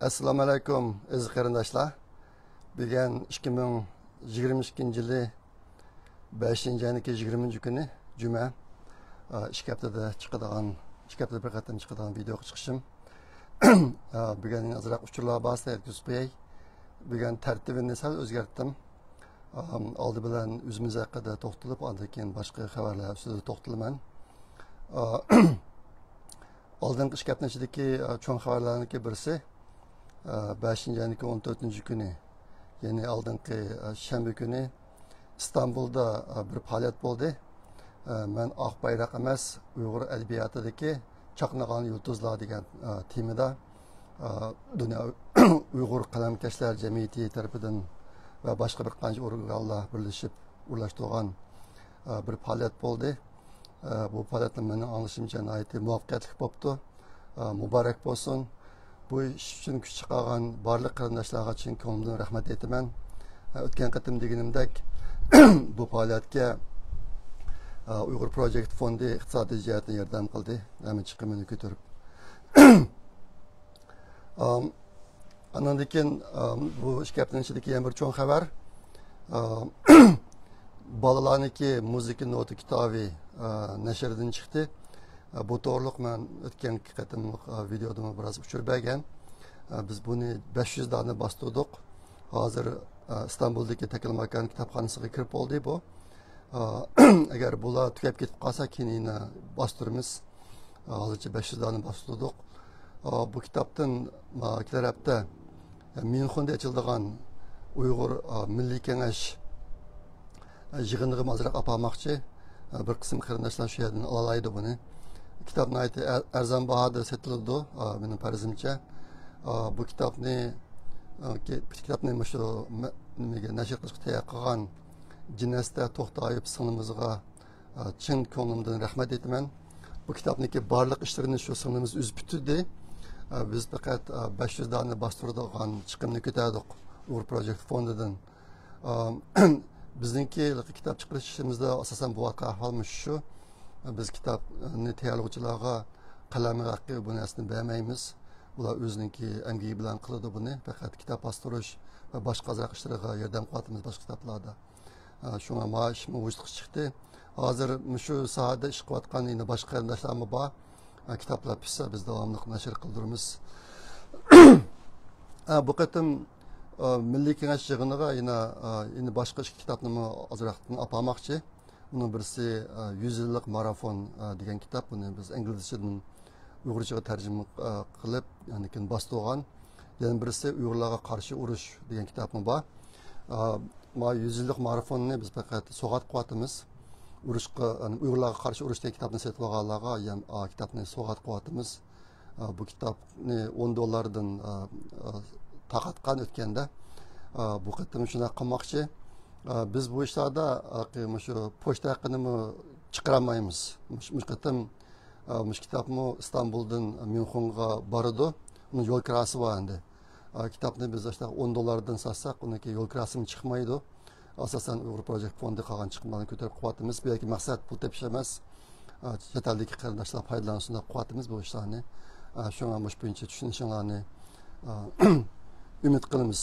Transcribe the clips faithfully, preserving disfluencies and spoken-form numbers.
ئەسسالامۇ ئەلەيكۇم، ئەزىز قېرىنداشلار. بۈگۈن ئىككى مىڭ يىگىرمە ئىككىنچى يىلى بەشىنچى ئاينىڭكى يىگىرمىنچى كۈنى، جۈمە. ئا، ئىككى ھەپتىدە چىقىدىغان، ئىككى ھەپتىدە بىر قېتىم چىقىدىغان ۋىدېوغا چىقىشىم. ئا، بۈگۈن ئازراق ئۇچۇرلار بار، سەل يەتكۈزۈپ قوياي. بۈگۈن تەرتىپىنى سەل ئۆزگەرتتىم. ئا، ئالدى بىلەن ئۆزىمىز ھەققىدە توختىلىپ، ئاندىن كېيىن باشقا خەۋەرلەر ئۈستىدە توختىلىمەن. ئا، ئالدىنقى ئىككى ھەپتىنىڭ ئىچىدىكى، ئا، چوڭ خەۋەرلەرنىڭكى بىرسى، ئا، بەشىنچى ئاينىڭكى ئون تۆتىنچى كۈنى، يەنى ئالدىنقى، ئا، شەنبە كۈنى ئىستانبۇلدا، ئا، بىر پائالىيەت بولدى. ئا، مەن ئاق بايراق ئەمەس، ئۇيغۇر ئەدەبىياتىدىكى چاقنىغان يۇلتۇزلار دېگەن، ئا، تېمىدا، ئا، دۇنيا ئۇيغۇر قەلەمكەشلەر جەمئىيىتى تەرىپىدىن ۋە باشقا بىر قانچە ئورگانلار بىرلىشىپ ئورۇنلاشتۇرغان، ئا، بىر پائالىيەت بولدى. ئە، بۇ پائالىيەتنى مېنىڭ ئاڭلىشىمچە ناھايىتى مۇۋەپپەقىيەتلىك بوپتۇ. ئە، مۇبارەك بولسۇن. بۇ ئىش ئۈچۈن كۈچ چىقارغان بارلىق قېرىنداشلارغا چىن كۆڭلۈمدىن رەھمەت ئېيتىمەن. ئە، ئۆتكەن قېتىم دېگىنىمدەك، بۇ پائالىيەتكە، ئە، ئۇيغۇر پروجېكت فوندى ئىقتىسادىي جەھەتتىن ياردەم قىلدى. ھەممە چىقىمىنى كۆتۈرۈپ. ئام، ئانىڭدىن كېيىن، ئام، بۇ ئىككى ھەپتىنىڭ ئىچىدىكى يەنە بىر چوڭ خەۋەر. ئام، بالىلارنىڭكى مۇزىكا نوتا كىتابى، ئا، نەشردىن چىقتى. ئا، بۇ توغرۇلۇق مەن ئۆتكەنكى قېتىملىق، ئا، ۋىدېودىمۇ بىراز ئۇچۇر بەرگەن. ئا، بىز بۇنى بەش يۈز دانە باستۇردۇق. ھازىر، ئا، ئىستانبۇلدىكى تەكلىماكان كىتابخانىسىغا كىرىپ بولدى بۇ. ئا، ئەگەر بۇلار تۈگەپ كېتىپ قالسا، كېيىن يەنە باستۇرىمىز. ھازىرچە بەش يۈز دانە باستۇردۇق. بۇ كىتابتىن، كېلەر ھەپتە ميۇنخېندا ئېچىلىدىغان ئۇيغۇر مىللىي كېڭەش يىغىنىغا ئازراق ئاپارماقچى. بىر قىسىم قېرىنداشلار شۇ يەردىن ئالالايدۇ بۇنى. كىتاب ناھايىتى ئەر-، ئەرزان باھادا سېتىلىدۇ، مېنىڭ پەرىزىمچە. بۇ كىتابنى، كىتابنى مۇشۇ مە-، نېمىگە، نەشر قىلىشقا تەييار قىلغان جىنەستە توختايېف سىڭلىمىزغا ئا، چىن كۆڭلۈمدىن رەھمەت ئېيتىمەن. بۇ كىتابنىڭكى بارلىق ئىشلىرىنى شۇ سىڭلىمىز ئۆزى پۈتتۈردى. ئا، بىز پەقەت، ئا، بەش يۈز دانە باستۇرىدىغان چىقىمنى كۆتەردۇق ئۇيغۇر پروجېكت فوندىدىن. ئا، بىزنىڭكى كىتاب چىقىرىش ئىشىمىزدا ئاساسەن بولۇۋاتقان ئەھۋال مۇشۇ شۇ. بىز كىتابنى تەييارلىغۇچىلارغا قەلەم ھەققى بۇ نەرسىنى بەرمەيمىز. ئۇلار ئۆزىنىڭكى ئەمگىكى بىلەن قىلىدۇ بۇنى. پەقەت كىتاب باستۇرۇش ۋە باشقا ئازراق ئىشلىرىغا ياردەم قىلىۋاتىمىز باشقا كىتابلاردا. ئا، شۇڭا ماۋۇ ئىشمۇ ۋۇجۇدقا چىقتى. ھازىر مۇشۇ ساھەدە ئىش قىلىۋاتقان يەنە باشقا قېرىنداشلارمۇ بار. ئا، كىتابلار پۈتسە، بىز داۋاملىق نەشر قىلدۇرىمىز. ئا، بۇ قېتىم، ئا، مىللىي كېڭەش يىغىنىغا يەنە، ئا، يەنە باشقا ئىككى كىتابنىمۇ ئازراقتىن ئاپارماقچى. ئۇنىڭ بىرسى، ئا، يۈز يىللىق مارافون، ئا، دېگەن كىتاب. بۇنى بىز ئىنگلىزچىدىن ئۇيغۇرچىغا تەرجىمە، ئا، قىلىپ، يەنى كېيىن باستۇرغان. يەنە بىرسى ئۇيغۇرلارغا قارشى ئۇرۇش دېگەن كىتابمۇ بار. ئا، ما يۈز يىللىق مارافوننى بىز پەقەت سوۋغات قىلىۋاتىمىز. ئۇرۇشقا، يەنى ئۇيغۇرلارغا قارشى ئۇرۇش دېگەن كىتابنى سېتىپ ئالغانلارغا يەنە، ئا، كىتابنى سوۋغات قىلىۋاتىمىز. ئا، بۇ كىتابنى ئون دوللاردىن، ئا، ئا، تارقاتقان ئۆتكەندە. ئا، بۇ قېتىم شۇنداق قىلماقچى. ئا، بىز بۇ ئىشلاردا، ئا، مۇشۇ پوچتا ھەققىنىمۇ چىقىرالمايمىز. مۇش-، مۇشۇ قېتىم ئا، مۇشۇ كىتابمۇ ئىستانبۇلدىن ميۇنخېنغا بارىدۇ. ئۇنىڭ يول كىراسى بار ئەمدى. ئا، كىتابنى بىز ئاشۇنداق ئون دوللاردىن ساتساق، ئۇنىڭكى يول كىراسىمۇ چىقمايدۇ. ئاساسەن ئۇيغۇر پروجېكت فوندى قالغان چىقىملارنى كۆتۈرۈپ قىلىۋاتىمىز. بۇ يەرگە مەقسەت پۇل تېپىش ئەمەس. ئا، چەت ئەلدىكى قېرىنداشلار پايدىلانسۇن دەپ قىلىۋاتىمىز بۇ ئىشلارنى. ئا، شۇڭا مۇشۇ بويىچە چۈشىنىشىڭلارنى ئا، ئۈمىد قىلىمىز.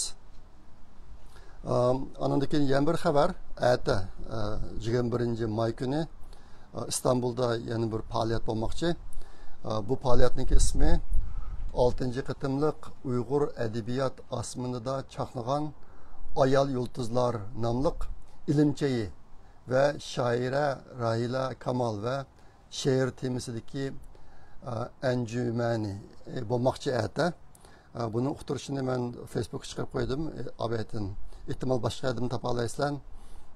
ئا، ئانىڭدىن كېيىن يەنە بىر خەۋەر. ئەتە، ئا، يىگىرمە بىرىنچى ماي كۈنى، ئا، ئىستانبۇلدا يەنە بىر پائالىيەت بولماقچى. ئا، بۇ پائالىيەتنىڭكى ئىسمى ئالتىنچى قېتىملىق ئۇيغۇر ئەدەبىيات ئاسمىنىدا چاقنىغان ئايال يۇلتۇزلار ناملىق ئىلىم چېيى ۋە شائىرە راھىلە كامال ۋە شېئىر تېمىسىدىكى، ئە، ئەنجۈمەنى، ئە، بولماقچى ئەتە. ئە، بۇنىڭ ئۇقتۇرۇشىنى مەن فېيسبۇكقا چىقىرىپ قويدۇم. ئە، ئابەتىن. ئېھتىمال باشقا يەردىن تاپالايسىلەر.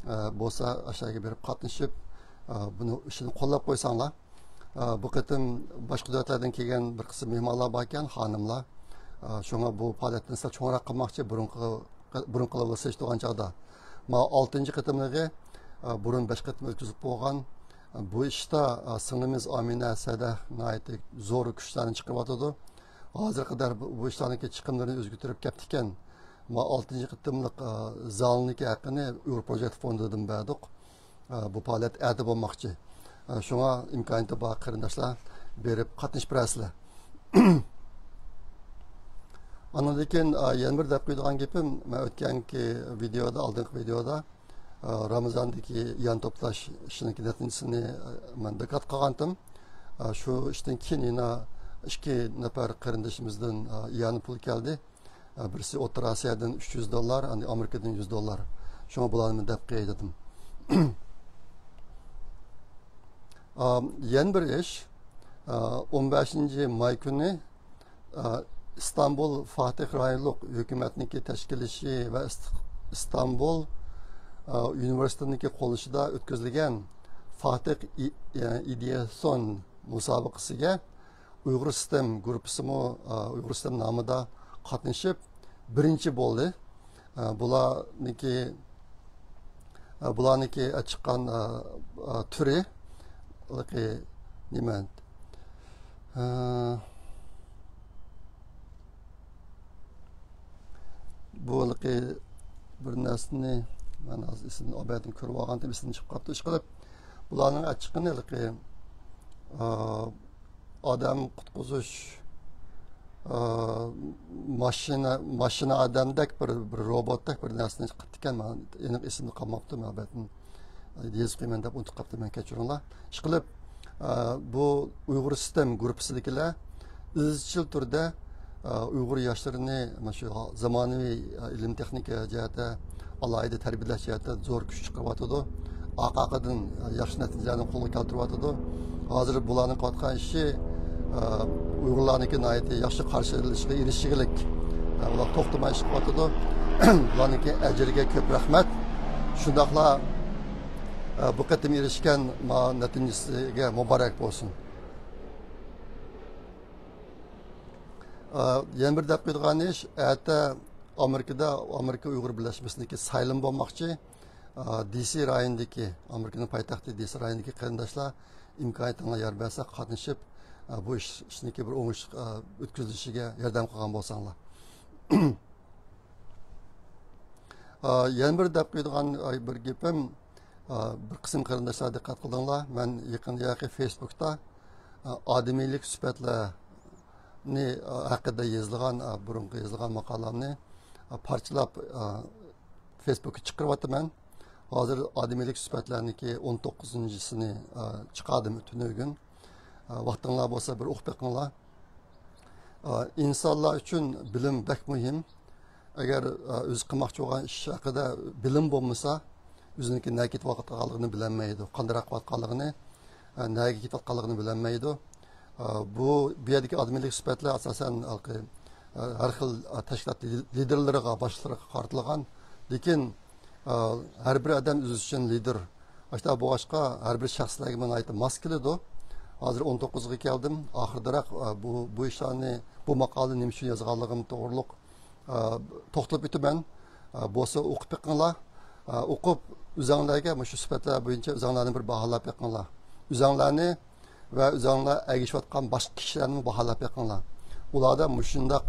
ئە، بولسا ئاشۇ يەرگە بېرىپ قاتنىشىپ، ئە، بۇنى ئىشىنى قوللاپ قويساڭلار. ئە، بۇ قېتىم باشقا دۆلەتلەردىن كەلگەن بىر قىسىم مېھمانلار باركەن، خانىملار. ئە، شۇڭا بۇ پائالىيەتنى سەل چوڭراق قىلماقچى، بۇرۇنقى بۇرۇنقىلار بىلەن سېلىشتۇرغان چاغدا. مانا ئالتىنچى قېتىملىقى، ئە، بۇرۇن بەش قېتىم ئۆتكۈزۈپ بولغان. ئە، بۇ ئىشتا، ئە، سىڭلىمىز ئامىنە سەدە ناھايىتى زور كۈچلەرنى چىقىرىۋاتىدۇ. ھازىرغا قەدەر بۇ، بۇ ئىشلارنىڭكى چىقىملىرىنى ئۆزگەرتىپ كەپتىكەن. مانا ئالتىنچى قېتىملىق، ئە، زالنىڭكى ھەققىنى ئۇيغۇر پروجېكت فوندىدىن بەردۇق. ئە، بۇ پائالىيەت ئەتە بولماقچى. ئە، شۇڭا ئىمكانىيىتى بار قېرىنداشلار بېرىپ قاتنىشىپ بېرەسىلەر. ئاندىن كېيىن، ئا، يەنە بىر دەپ قويىدىغان گېپىم، مەن ئۆتكەنكى ۋىدېئودا، ئالدىنقى ۋىدېئودا، ئا، رامىزاندىكى يان توپلاش ئىشىنىڭكى نەتىجىسىنى، ئا، مەن دوكلات قىلغانتىم. ئا، شۇ ئىشتىن كېيىن يەنە ئىككى نەپەر قېرىندىشىمىزدىن، ئا، ئىئانە پۇل كەلدى. ئا، بىرسى ئوتتۇرا ئاسىيادىن ئۈچ يۈز دوللار، ئاندىن ئامېرىكىدىن يۈز دوللار. شۇڭا بۇلارنى دەپ قوياي دېدىم. ئا، يەنە بىر ئىش، ئا، ئون بەشىنچى ماي كۈنى ئا، ئىستانبۇل فاتىھ رايونلۇق ھۆكۈمەتنىڭكى تەشكىللىشى ۋە ئىست-، ئىستانبۇل، ئا، ئۇنىۋېرسىتېتىنىڭكى قوللىشىدا ئۆتكۈزۈلگەن فاتىھ ئى-، ئە، ئىدىيەسون مۇسابىقىسىگە ئۇيغۇر ستېم گۇرۇپپىسىمۇ، ئا، ئۇيغۇر ستېم نامىدا قاتنىشىپ، بىرىنچى بولدى. ئە، بۇلارنىڭكى، ئە، بۇلارنىڭكى، ئە، چىققان، ئە، ئە، تۈرى، ھېلىقى نېمە، ئە، بۇ ھېلىقى بىر نەرسىنى مەن ھازىر ئېسىمدىن، ئابەتنى كۆرۈپ ئالغانتىم، ئېسىمدىن چىقىپ قاپتۇ. ئىشقىلىپ، بۇلارنىڭ ئە، چىققىنى ھېلىقى، ئە، ئادەم قۇتقۇزۇش، ئا، ماشىنا، ماشىنا ئادەمدەك بىر، بىر روبوتتەك بىر نەرسىنى قىپتىكەن، مانا ئېنىق ئېسىمدە قالماپتۇ، مەن ئەلۋەتتە يېزىپ قويىمەن دەپ ئۇنتۇپ قاپتىمەن، كەچۈرۈڭلار. ئىشقىلىپ، ئا، بۇ ئۇيغۇر ستېم گۇرۇپپىسىدىكىلەر ئىزچىل تۈردە، ئا، ئۇيغۇر ياشلىرىنى مانا شۇ زامانىۋى، ئا، ئىلىم تېخنىكا جەھەتتە ئالاھىدە تەربىيەلەش جەھەتتە زور كۈچ چىقىرىۋاتىدۇ. ئارقا-ئارقىدىن ياخشى نەتىجىلەرنى قولغا كەلتۈرۈۋاتىدۇ. ھازىر بۇلارنىڭ قىلىۋاتقان ئىشى، ئە، ئۇيغۇرلارنىڭكى ناھايىتى ياخشى قارشى ئېلىنىشىغا ئېرىشكىلىك. ئە، بۇلار توختىماي ئىش قىلىۋاتىدۇ. بۇلارنىڭكى ئەجرىگە كۆپ رەھمەت. شۇنداقلا، ئە، بۇ قېتىم ئېرىشكەن ما نەتىجىسىگە مۇبارەك بولسۇن. ئە، يەنە بىر دەپ قويىدىغان ئىش، ئەتە ئامېرىكىدا ئامېرىكا ئۇيغۇر بىرلەشمىسىنىڭكى سايلىمى بولماقچى. ئا، دى سى رايونىدىكى، ئامېرىكىنىڭ پايتەختى دى سى رايونىدىكى قېرىنداشلار ئىمكانىيىتىڭلار يار بەرسە قاتنىشىپ، ئا، بۇ ئىش، ئىشنىڭكى بىر ئوڭۇش، ئا، ئۆتكۈزۈلۈشىگە ياردەم قىلغان بولساڭلار. ئا، يەنە بىر دەپ قويىدىغان، ئا، بىر گېپىم، ئا، بىر قىسىم قېرىنداشلار دىققەت قىلدىڭلار، مەن يېقىندا ياقى فېيسبۇكتا، ئا، ئادىمىيلىك سۈپەتلەرنى، ئا، ھەققىدە يېزىلغان، ئا، بۇرۇنقى يېزىلغان ماقالامنى، ئا، پارچىلاپ، ئا، فېيسبۇكقا چىقىرىۋاتىمەن. ھازىر ئادىمىيلىك سۈپەتلەرنىڭكى ئون توققۇزىنچىسىنى، ئا، چىقاردىم تۈنۈگۈن. ئا، ۋاقتىڭلار بولسا بىر ئوقۇپ بېقىڭلار. ئا، ئىنسانلار ئۈچۈن بىلىم بەك مۇھىم. ئەگەر، ئا، ئۆزى قىلماقچى بولغان ئىش ھەققىدە بىلىم بولمىسا، ئۆزىنىڭكى نەگە كېتىۋاتقانلىقىنى بىلەلمەيدۇ، قانداق قىلىۋاتقانلىقىنى، ئا، نەگە كېتىۋاتقانلىقىنى بىلەلمەيدۇ. ئا، بۇ، بۇ يەردىكى ئادىمىيلىك سۈپەتلەر ئاساسەن ھېلىقى، ئا، ھەر خىل، ئا، تەشكىلات لىدېرلىرىغا، باشلىقلىرىغا قارىتىلغان. لېكىن، ئا، ھەر بىر ئادەم ئۆزى ئۈچۈن لىدېر. ئاشۇنداق بولغاچقا، ھەر بىر شەخسلەرگە ناھايىتى ماس كېلىدۇ. ھازىر ئون توققۇزغا كەلدىم. ئاخىرىدىراق، ئا، بۇ، بۇ ئىشلارنى، بۇ ماقالىنى نېمە ئۈچۈن يازغانلىقىم توغرۇلۇق، ئا، توختىلىپ ئۆتىمەن. ئا، بولسا ئوقۇپ بېقىڭلار. ئا، ئوقۇپ، ئۆزەڭلارگە مۇشۇ سۈپەتلەر بويىچە ئۆزەڭلارنى بىر باھالاپ بېقىڭلار. ئۆزەڭلارنى ۋە ئۆزەڭلار ئەگىشىۋاتقان باشقا كىشىلەرنى باھالاپ بېقىڭلار. ئۇلاردا مۇشۇنداق،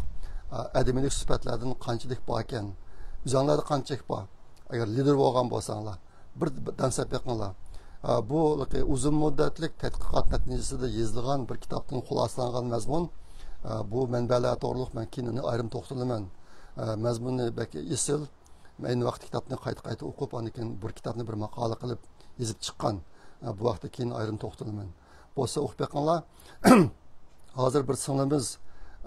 ئا، ئادىمىيلىك سۈپەتلەردىن قانچىلىك باركەن؟ ئۆزەڭلاردا قانچىلىك بار؟ ئەگەر لىدېر بولغان بولساڭلار، بىر دەڭسەپ بېقىڭلار. ئا، بۇ ئۇزۇن مۇددەتلىك تەتقىقات نەتىجىسىدە يېزىلغان بىر كىتابتىن خۇلاسىلانغان مەزمۇن. ئا، بۇ مەنبەلەر توغرۇلۇق مەن كېيىن ئۇنى ئايرىم توختىلىمەن. ئا، مەزمۇنى بەك ئېسىل. ئەينى ۋاقىتتا كىتابنى قايتا-قايتا ئوقۇپ، ئاندىن كېيىن بىر كىتابنى بىر ماقالە قىلىپ يېزىپ چىققان. ئا، بۇ ھەقتە كېيىن ئايرىم توختىلىمەن. بولسا ئوقۇپ بېقىڭلار. ھازىر بىر سىڭلىمىز،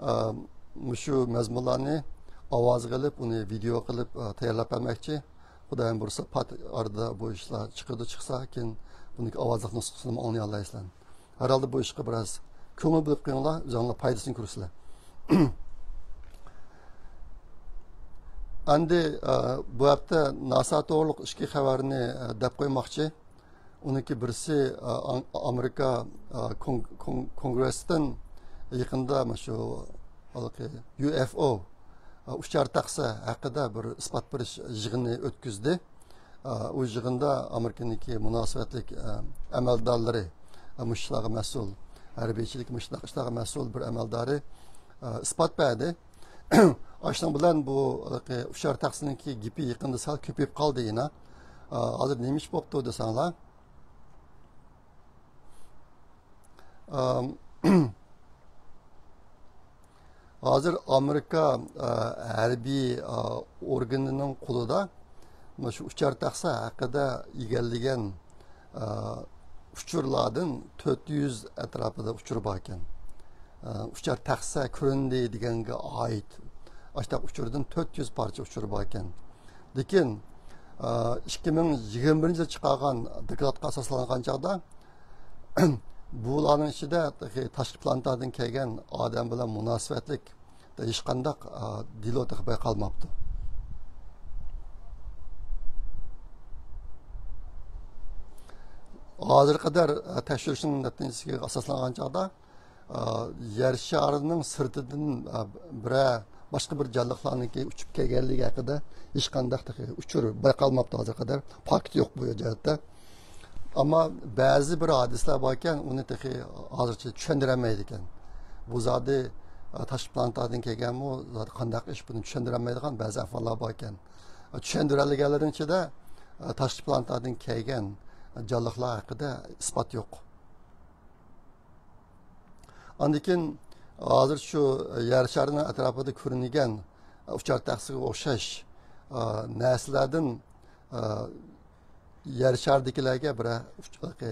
ئا، مۇشۇ مەزمۇنلارنى ئاۋازغا ئېلىپ، ئۇنى ۋىدېئو قىلىپ، ئا، تەييارلاپ بەرمەكچى. خۇدايىم بۇيرۇسا، پات ئارىدا بۇ ئىشلار چىقىدۇ، چىقسا، كېيىن بۇنىڭكى ئاۋازلىق نۇسخىسىنىمۇ ئاڭلىيالايسىلەر. ھەر ھالدا بۇ ئىشقا بىراز كۆڭۈل بۆلۈپ قويۇڭلار، ئۆزۈڭلار پايدىسىنى كۆرىسىلەر. ئەمدى، ئە، بۇ ھەپتە ناسا توغرۇلۇق ئىچكى خەۋەرنى، ئە، دەپ قويماقچى. ئۇنىڭكى بىرسى، ئە، ئا-، ئامېرىكا، ئە، كون-، كون-، كونگرېسىدىن يېقىندا مانا شۇ ھېلىقى يۇ ئېف ئو، ئە، ئۇچار تەخسە ھەققىدە بىر ئىسپات بېرىش يىغىنى ئۆتكۈزدى. ئۇ يىغىندا ئامېرىكىنىڭكى مۇناسىۋەتلىك، ئە، ئەمەلدارلىرى، ئە، مۇشۇ ئىشلارغا مەسئۇل، ھەربىيچىلىك مۇشۇنداق ئىشلارغا مەسئۇل بىر ئەمەلدارى، ئە، ئىسپات بەردى. ئاشۇنىڭ بىلەن بۇ، ئە، ئۇچار تەخسىنىڭكى گېپى يېقىندا سەل كۆپىيىپ قالدى يەنە. ئە، ھازىر نېمە ئىش بوپتۇ دېسەڭلار. ئە، ھازىر ئامېرىكا، ئە، ھەربىي، ئە، ئورگىنىنىڭ قولىدا مانا شۇ ئۇچار تەخسە ھەققىدە ئىگىلىگەن، ئە، ئۇچۇرلاردىن تۆت يۈز ئەتراپىدا ئۇچۇر بار ئىكەن. ئە، ئۇچار تەخسە كۆرۈندى دېگەنگە ئائىت ئاشتاق ئۇچۇردىن تۆت يۈز پارچە ئۇچۇر بار ئىكەن. لېكىن، ئە، ئىككى مىڭ يىگىرمە بىرىنچى يىلى چىقارغان دوكلاتقا ئاساسلانغان چاغدا، بۇلارنىڭ ئىچىدە تېخى تاشقى پلانېتادىن كەلگەن ئادەم بىلەن مۇناسىۋەتلىك ھېچقانداق، ئا، دېلو تېخى بايقالماپتۇ. ھازىرغا قەدەر، ئا، تەكشۈرۈشنىڭ نەتىجىسىگە ئاساسلانغان چاغدا، ئا، يەر شارىنىڭ سىرتىدىن، ئا، بىرەر، باشقا بىر جانلىقلارنىڭكى ئۇچۇپ كەلگەنلىكى ھەققىدە ھېچقانداق تېخى ئۇچۇر بايقالماپتۇ ھازىرغا قەدەر. پاكىت يوق بۇ جەھەتتە. ئەمما بەزى بىر ھادىسىلەر باركەن، ئۇنى تېخى ھازىرچە چۈشەندۈرەلمەيدىكەن. بۇ زادى، ئە، تاشقى پلانېتادىن كەلگەنمۇ، زادى قانداق ئىش، بۇنى چۈشەندۈرەلمەيدىغان بەزى ئەھۋاللار باركەن. ئە، چۈشەندۈرەلىگەنلەرنىڭ ئىچىدە، ئە، تاشقى پلانېتادىن كەلگەن، ئە، جانلىقلار ھەققىدە ئىسپات يوق. ئاندىن كېيىن ھازىر شۇ يەر شارىنىڭ ئەتراپىدا كۆرۈنگەن ئۇچار تەخسىگە ئوخشاش، ئە، نەرسىلەردىن، ئە، يەر شارىدىكىلەرگە بىرەر ئۇچ-، ئە،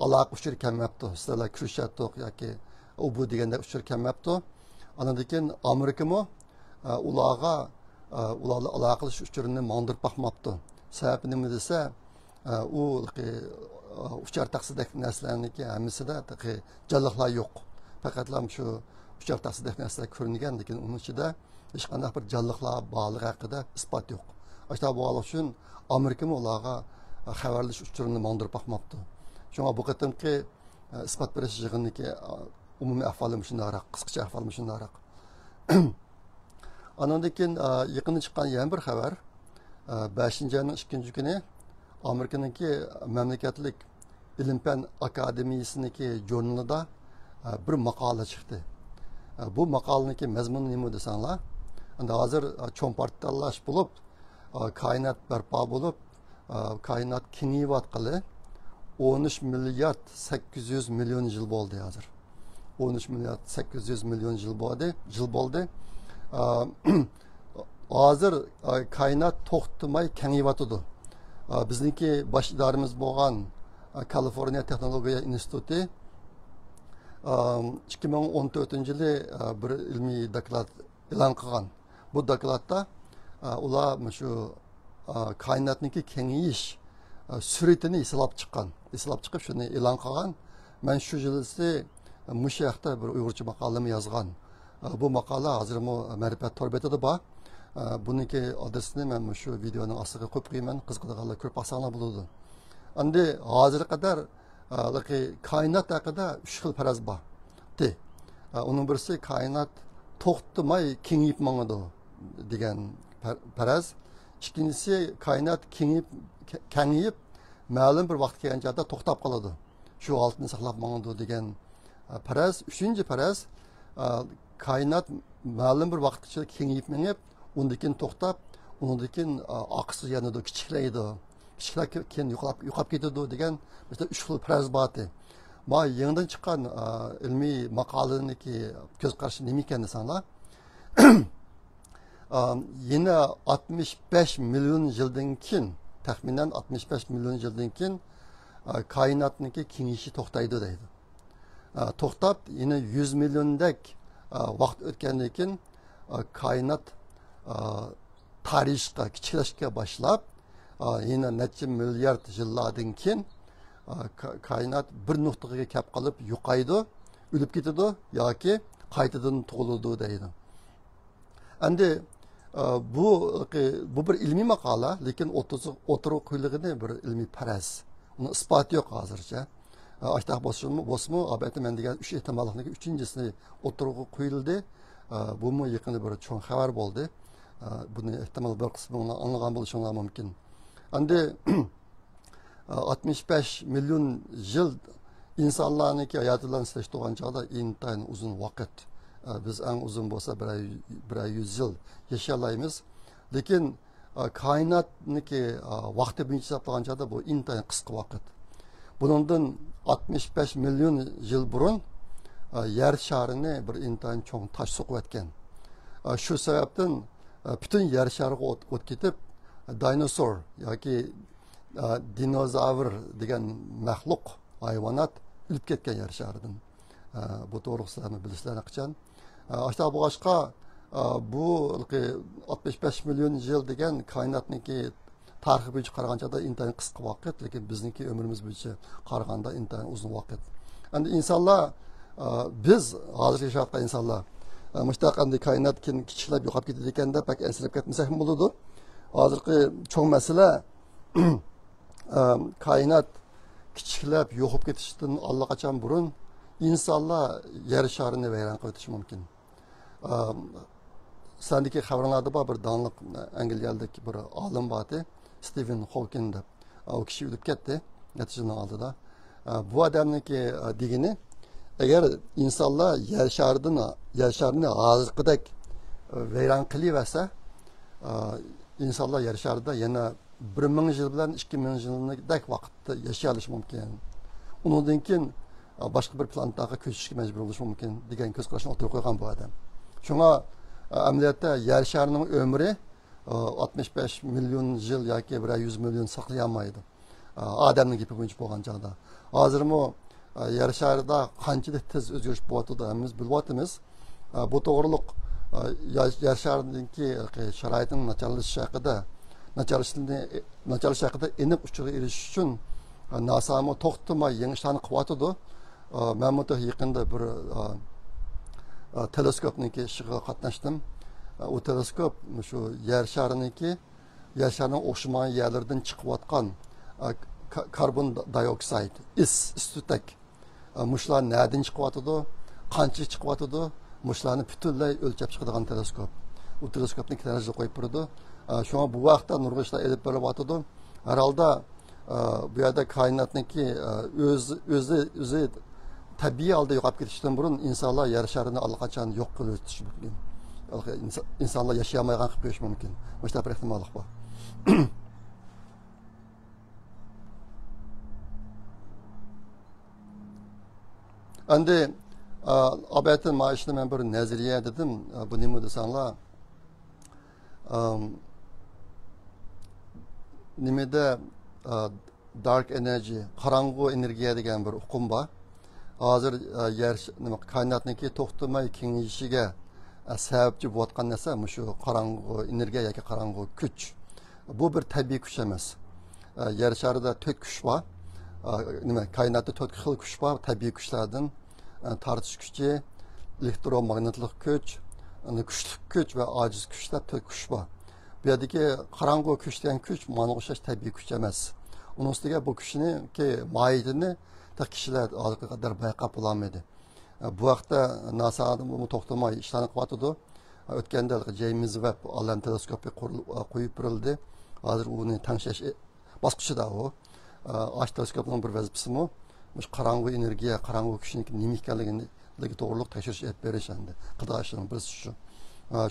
ئالاقە ئۇچۇرى كەلمەپتۇ. سىلەر كۆرۈشەتتۇق ياكى ئۇ بۇ دېگەندەك ئۇچۇر كەلمەپتۇ. ئاندىن كېيىن ئامېرىكىمۇ، ئە، ئۇلارغا، ئە، ئۇلار بىلەن ئالاقىلىشىش ئۇچۇرىنى ماڭدۇرۇپ باقماپتۇ. سەۋەبى نېمە دېسە، ئە، ئۇ، ئە، ئۇچار تەخسىدەك نەرسىلەرنىڭكى ھەممىسىدە تېخى جانلىقلار يوق. پەقەتلا شۇ ئۇچار تەخسىدەك نەرسىلەر كۆرۈنگەن، لېكىن ئۇنىڭ ئىچىدە ھېچقانداق بىر جانلىقلار بارلىقى ھەققىدە ئىسپات يوق. ئاشۇنداق بولغانلىقى ئۈچۈن ئامېرىكىمۇ ئۇلارغا خەۋەرلىشىش ئۇچۇرىنى ماڭدۇرۇپ باقماپتۇ. شۇڭا بۇ قېتىمقى، ئە، ئىسپات بېرىش يىغىنىدىكى، ئە، ئومۇمىي ئەھۋالى مۇشۇنداقراق، قىسقىچە ئەھۋال مۇشۇنداقراق. ئانىڭدىن كېيىن، ئە، يېقىندا چىققان يەنە بىر خەۋەر، ئە، بەشىنچى ئاينىڭ ئىككىنچى كۈنى ئامېرىكىنىڭكى مەملىكەتلىك ئىلىم-پەن ئاكادېمىيىسىنىڭكى ژۇرنىلىدا، ئە، بىر ماقالە چىقتى. ئە، بۇ ماقالىنىڭكى مەزمۇنى نېمە دېسەڭلار، ئەمدى ھازىر، ئە، چوڭ پارتلاللاش بولۇپ، ئە، كائىنات بەرپا بولۇپ، ئە، كائىنات كېڭىيىۋاتقىلى ئون ئۈچ مىليارد سەككىز يۈز مىليون يىل بولدى ھازىر. ئون ئۈچ مىليارد سەككىز يۈز مىليون يىل بولدى، يىل بولدى. ئە، ھازىر، ئە، كائىنات توختىماي كېڭىيىۋاتىدۇ. ئە، بىزنىڭكى باش ئىدارىمىز بولغان، ئە، كالىفورنىيە تېخنولوگىيە ئىنستىتۇتى، ئە، ئىككى مىڭ ئون تۆتىنچى يىلى، ئە، بىر ئىلمىي دوكلات ئېلان قىلغان. بۇ دوكلاتتا، ئە، ئۇلار مۇشۇ، ئە، كائىناتنىڭكى كېڭىيىش، ئە، سۈرئىتىنى ھېسابلاپ چىققان. ھېسابلاپ چىقىپ شۇنى ئېلان قىلغان. مەن شۇ يىلىسى مۇشۇ ھەقتە بىر ئۇيغۇرچە ماقالىمۇ يازغان. ئە، بۇ ماقالە ھازىرمۇ مەرىپەت تور بېتىدە بار. ئە، بۇنىڭكى ئادرېسىنى مەن مۇشۇ ۋىدېئونىڭ ئاستىغا قويۇپ قويىمەن. قىزىقىدىغانلار كۆرۈپ باقساڭلار بولىدۇ. ئەمدى ھازىرغا قەدەر، ئە، كائىنات ھەققىدە ئۈچ خىل پەرەز بار. دى. ئە، ئۇنىڭ بىرسى كائىنات توختىماي كېڭىيىپ ماڭىدۇ دېگەن پەر-، پەرەز. ئىككىنچىسى كائىنات كېڭىيىپ، كە-، كېڭىيىپ مەلۇم بىر ۋاقىت كەلگەن چاغدا توختاپ قالىدۇ. شۇ ھالىتىنى ساقلاپ ماڭىدۇ دېگەن، ئە، پەرەز. ئۈچىنچى پەرەز، ئە، كائىنات مەلۇم بىر ۋاقىتقىچە كېڭىيىپ مېڭىپ، ئۇندىن كېيىن توختاپ، ئۇنىڭدىن كېيىن، ئە، ئارقىسىغا يانىدۇ، كىچىكلەيدۇ. كىچىكلەر كېيىن يوقاپ، يوقاپ كېتىدۇ دېگەن، مەسىلەن، ئۈچ خىل پەرەز بار ئىدى. ما يېڭىدىن چىققان، ئە، ئىلمىي ماقالىنىڭكى كۆز قارىشى نېمە ئىكەن دېسەڭلار، ئە، يەنە ئاتمىش بەش مىليون يىلدىن كېيىن، تەخمىنەن ئاتمىش بەش مىليون يىلدىن كېيىن، ئە، كائىناتنىڭكى كېڭىيىشى توختايدۇ دەيدۇ. ئە، توختاپ، يەنە يۈز مىليوندەك، ئە، ۋاقىت ئۆتكەندىن كېيىن، ئە، كائىنات، ئە، تارىيىشقا، كىچىكلەشكە باشلاپ، ئە، يەنە نەچچە مىليارد يىللاردىن كېيىن، ئە، كا-، كائىنات بىر نۇقتىغا كەپ قېلىپ يوقايدۇ، ئۆلۈپ كېتىدۇ ياكى قايتىدىن تۇغۇلىدۇ دەيدۇ. ئەمدى، ئە، بۇ، بۇ بىر ئىلمىي ماقالە، لېكىن ئوتتۇرىسى-، ئوتتۇرىغا قويۇلغىنى بىر ئىلمىي پەرەز. ئۇنىڭ ئىسپاتى يوق ھازىرچە. ئە، ئاشتاق بولسىمۇ، بولسىمۇ، ئەلبەتتە، مەن دېگەن ئۈچ ئېھتىماللىقنىڭ ئۈچىنچىسى ئوتتۇرىغا قويۇلدى. ئە، بۇمۇ يېقىندا بىر چوڭ خەۋەر بولدى. ئە، بۇنى ئېھتىمال بىر قىسمىڭلار ئاڭلىغان بولۇشۇڭلار مۇمكىن. ئەمدى، ئاتمىش بەش مىليون يىل ئىنسانلارنىڭكى ھاياتى بىلەن سېلىشتۇرغان چاغدا ئىنتايىن ئۇزۇن ۋاقىت. بىز ئەڭ ئۇزۇن بولسا بىرەر، بىرەر يۈز يىل ياشىيالايمىز. لېكىن، كائىناتنىڭكى ۋاقتى بويىچە ھېسابلىغان چاغدا بۇ ئىنتايىن قىسقا ۋاقىت. بۇنىڭدىن ئاتمىش بەش مىليون يىل بۇرۇن ئە، يەر شارىنى بىر ئىنتايىن چوڭ تاش سوقۇۋەتكەن. ئە، شۇ سەۋەبتىن، ئە، پۈتۈن يەر شارىغا ئوت، ئوت كېتىپ، داينوسور ياكى، ئە، دىنوزاۋر دېگەن مەخلۇق، ھايۋانات ئۆلۈپ كەتكەن يەر شارىدىن. ئە، بۇ توغرىلىق سىلەرمۇ بىلىسىلەر قاچان. ئە، ئاشۇنداق بولغاچقا، ئە، بۇ ئاتمىش بەش مىليون يىل دېگەن كائىناتنىڭكى تارىخى بويىچە قارىغان چاغدا ئىنتايىن قىسقا ۋاقىت، لېكىن بىزنىڭكى ئۆمرىمىز بويىچە قارىغاندا ئىنتايىن ئۇزۇن ۋاقىت. ئەمدى ئىنسانلار، ئە، بىز ھازىر ياشاۋاتقان ئىنسانلار، ئە، مۇشۇنداق ئەمدى كائىنات كىن-، كىچىكلەپ يوقاپ كېتىدىكەن دەپ بەك ئەنسىرەپ كەتمىسەكمۇ بولىدۇ. ھازىرقى چوڭ مەسىلە، ئە، كائىنات كىچىكلەپ يوقاپ كېتىشتىن ئاللىقاچان بۇرۇن ئىنسانلار يەر شارىنى ۋەيران قىلىۋېتىشى مۇمكىن. ئە، سەندىكى خەۋىرىڭلاردا بار، بىر داڭلىق، ئە، ئەنگلىيەلىك بىر ئالىم بارتى، ستىۋېن خوكىنگ دەپ. ئە، ئۇ كىشى ئۆلۈپ كەتتى، نەچچە يىلنىڭ ئالدىدا. ئە، بۇ ئادەمنىڭكى، ئە، دېگىنى، ئەگەر ئىنسانلار يەر شارىدىن، يەر شارىنى ھازىرقىدەك، ئە، ۋەيران قىلىۋەرسە، ئە، ئىنسانلار يەر شارىدا يەنە بىر مىڭ يىل بىلەن ئىككى مىڭ يىلدەك ۋاقىتتا ياشىيالىشى مۇمكىن. ئۇنىڭدىن كېيىن، ئە، باشقا بىر پلانېتاغا كۆچۈشكە مەجبۇر بولۇشى مۇمكىن دېگەن كۆز قاراشنى ئوتتۇرىغا قويغان بۇ ئادەم. شۇڭا، ئە، ئەمەلىيەتتە يەر شارىنىڭ ئۆمرى، ئە، ئاتمىش بەش مىليون يىل ياكى بىرەر يۈز مىليون ساقلىيالمايدۇ. ئە، ئادەمنىڭ گېپى بويىچە بولغان چاغدا. ھازىرمۇ، ئە، يەر شارىدا قانچىلىك تېز ئۆزگىرىش بولۇۋاتىدۇ، ھەممىمىز بىلىۋاتىمىز. ئە، بۇ توغرىلىق، ئە، يا-، يەر شارىدىكى شارائىتنىڭ ناچارلىشىشى ھەققىدە، ناچارلىشىشىنى، ناچارلىشىشى ھەققىدە ئېنىق ئۇچۇرغا ئېرىشىش ئۈچۈن، ئە، ناسامۇ توختىماي يېڭى ئىشلارنى قىلىۋاتىدۇ. ئە، مەنمۇ تېخى يېقىندا بىر، ئە، ئە، تېلېسكوپنىڭكى ئىشىغا قاتناشتىم. ئە، ئۇ تېلېسكوپ شۇ يەر شارىنىڭكى، يەر شارىنىڭ ئوخشىمىغان يەرلىرىدىن چىقىۋاتقان، ئە، كا-، كاربون دايوكسايد، ئىس، ئىس تۈتەك، ئە، مۇشۇلار نەدىن چىقىۋاتىدۇ، قانچە چىقىۋاتىدۇ، مۇشۇلارنى پۈتۈنلەي ئۆلچەپ چىقىدىغان تېلېسكوپ. ئۇ تېلېسكوپنى ئىككى دەرىجىدە قويۇپ بېرىدۇ. ئە، شۇڭا بۇ ۋاقىتتا نۇرغۇن ئىشلار ئېلىپ بېرىلىۋاتىدۇ. ھەر ھالدا، ئە، بۇ يەردە كائىناتنىڭكى، ئە، ئۆزى، ئۆزى، ئۆزى تەبىئىي ھالدا يوقاپ كېتىشتىن بۇرۇن ئىنسانلار يەر شارىنى ئاللىقاچان يوق قىلىۋېتىشى مۇمكىن. ئىنسا-، ئىنسانلار ياشىيالمايدىغان قىلىپ قويۇشى مۇمكىن. مۇشۇنداق بىر ئېھتىماللىق بار. ئەمدى، ئا، ئابەتىن مانا شۇنى مەن بىر نەزەرىيە دېدىم. ئا، بۇ نېمە دېسەڭلار، ئام، نېمىدە، ئا، دارك ئېنېرجى، قاراڭغۇ ئېنېرگىيە دېگەن بىر ئۇقۇم بار. ھازىر، ئا، يەر ش-، نېمە، كائىناتنىڭكى توختىماي كېڭىيىشىگە، ئا، سەۋەبچى بولۇۋاتقان نەرسە مۇشۇ قاراڭغۇ ئېنېرگىيە ياكى قاراڭغۇ كۈچ. بۇ بىر تەبىئىي كۈچ ئەمەس. ئە، يەر شارىدا تۆت كۈچ بار. ئە، نېمە، كائىناتتا تۆت خىل كۈچ بار، تەبىئىي كۈچلەردىن. ئە، تارتىش كۈچى، ئېلېكتروماگنىتلىق كۈچ، ئەنە، كۈچلۈك كۈچ ۋە ئاجىز كۈچ دەپ تۆت كۈچ بار. بۇ يەردىكى قاراڭغۇ كۈچ دېگەن كۈچ ماڭا ئوخشاش تەبىئىي كۈچ ئەمەس. ئۇنىڭ ئۈستىگە بۇ كۈچنىڭكى ماھىيىتىنى تېخى كىشىلەر ھازىرغا قەدەر بايقاپ بولالمىدى. بۇ ھەقتە ناسادىمۇ توختىماي ئىشلارنى قىلىۋاتىدۇ. ئۆتكەندە جېيمس ۋېب ئالەم تېلېسكوپى قۇرۇل-، قويۇپ بېرىلدى. ھازىر ئۇنى تەڭشەش باسقۇچىدا ئۇ. ئاشۇ تېلېسكوپنىڭ بىر ۋەزىپىسىمۇ مۇشۇ قاراڭغۇ ئېنېرگىيە، قاراڭغۇ كۈچنىڭ نېمە ئىكەنلىكىگە توغرۇلۇق تەكشۈرۈش ئېلىپ بېرىش ئەمدى قىلىدىغان ئىشلىرىمنىڭ بىرسى شۇ.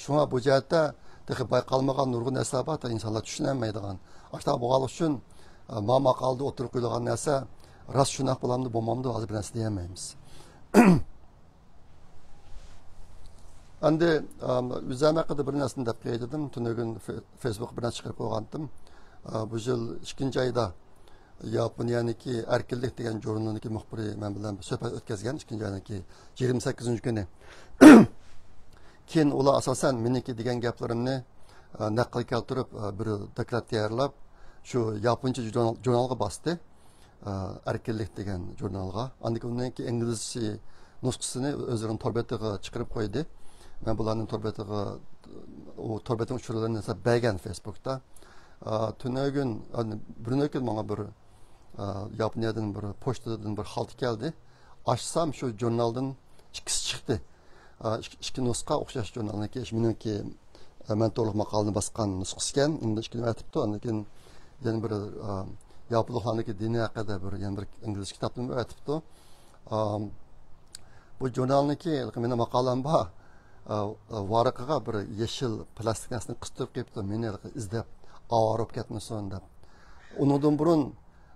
شۇڭا بۇ جەھەتتە تېخى بايقالمىغان نۇرغۇن نەرسىلەر بار، ئىنسانلار چۈشىنەلمەيدىغان. ئاشۇنداق بولغانلىقى ئۈچۈن، ما ماقالىدا ئوتتۇرىغا قويۇلغان نەرسە راست شۇنداق بولامدۇ، بولمامدۇ، ھازىر بىر نەرسە دېيەلمەيمىز. ئەمدى، ئەم، ئۆزۈم ھەققىدە بىر نەرسىنى دەپ قوياي دېدىم. تۈنۈگۈن فې-، فېيسبۇكقا بىر نەرسە چىقىرىپ قويغانتىم. ئە، بۇ يىل ئىككىنچى ئايدا ياپونىيەنىڭكى ئەركىنلىك دېگەن ژۇرنىلىنىڭكى مۇخبىرى مەن بىلەن بىر سۆھبەت ئۆتكەزگەن، ئىككىنچى ئاينىڭكى يىگىرمە سەككىزىنچى كۈنى. كېيىن ئۇلار ئاساسەن مېنىڭكى دېگەن گەپلىرىمنى، ئە، نەقىل كەلتۈرۈپ، ئە، بىر دوكلات تەييارلاپ، شۇ ياپونچە ژۇرنال-، ژۇرنالغا باستى. ئە، ئەركىنلىك دېگەن ژۇرنالغا. ئاندىن كېيىن ئۇنىڭكى ئىنگلىزچە نۇسخىسىنى ئۆزلىرىنىڭ تور بېتىغا چىقىرىپ قويدى. مەن بۇلارنىڭ تور بېتىغا، ئۇ تور بېتىنىڭ ئۇچۇرلىرىنى بەرگەن فېيسبۇكتا. ئە، تۈنۈگۈن، ئە، بىرنى كۈن ماڭا بىر، ئە، ياپونىيەدىن بىر پوچتىدىن بىر خالتا كەلدى. ئاچسام شۇ ژۇرنالدىن ئىككىسى چىقتى. ئىككى، ئىككى نۇسخا ئوخشاش ژۇرنالنىڭكى، مېنىڭكى، مەن توغرۇلۇق ماقالىنى باسقان نۇسخىسىكەن. ئۇندا ئىككىنى ئەتىپتۇ. ئاندىن كېيىن يەنە بىر، ياپونلۇقلارنىڭكى دىنى ھەققىدە بىر، يەنە بىر ئىنگلىزچە كىتابنى ئەتىپتۇ. بۇ ژۇرنالنىڭكى، مېنىڭ ماقالەم بار. ۋارىقىغا بىر يېشىل پلاستىك نەرسىنى قىستۇرۇپ قويۇپتۇ. مېنى ئىزدەپ ئاۋارە بولۇپ كەتمىسۇن دەپ. ئۇنىڭدىن بۇرۇن،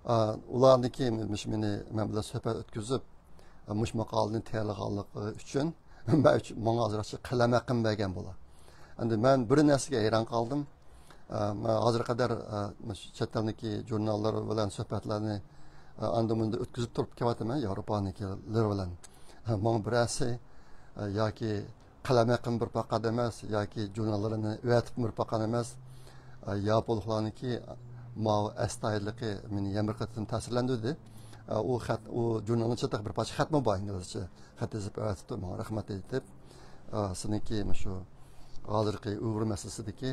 ئۇلارنىڭكى مۇشۇ مېنى، مەن بىلەن سۆھبەت ئۆتكۈزۈپ، مۇشۇ ماقالىنى تەييارلىغانلىقى ئۈچۈن مەن ئۈچۈن، ماڭا ئازراقچە قەلەم ھەققىنى بەرگەن بولا. ئەمدى مەن بىر نەرسىگە ھەيران قالدىم. ئە، مەن ھازىرغا قەدەر، ئە، مۇشۇ چەت ئەلنىڭكى ژۇرناللىرى بىلەن سۆھبەتلەرنى، ئە، ئاندا مۇندا ئۆتكۈزۈپ تۇرۇپ كېلىۋاتىمەن، ياۋروپانىڭكىلىرى بىلەن. ئە، ماڭا بىرەرسى، ئە، ياكى قەلەم ھەققىنى بېرىپ باققان ئەمەس، ياكى ژۇرناللىرىنى ئەۋەتىپ بېرىپ باققان ئەمەس. ئە، ياپونلۇقلارنىڭكى ماۋۇ ئەستايىدىللىقى مېنى يەنە بىر قېتىم تەسىرلەندۈردى. ئە، ئۇ خەت، ئۇ ژۇرنالنىڭ ئىچىدە بىر پارچە خەتمۇ بار، ئىنگلىزچە خەت يېزىپ ئەۋەتىپتۇ، ماڭا رەھمەت ئېيتىپ. ئە، سېنىڭكى مۇشۇ ھازىرقى ئۇيغۇر مەسىلىسىدىكى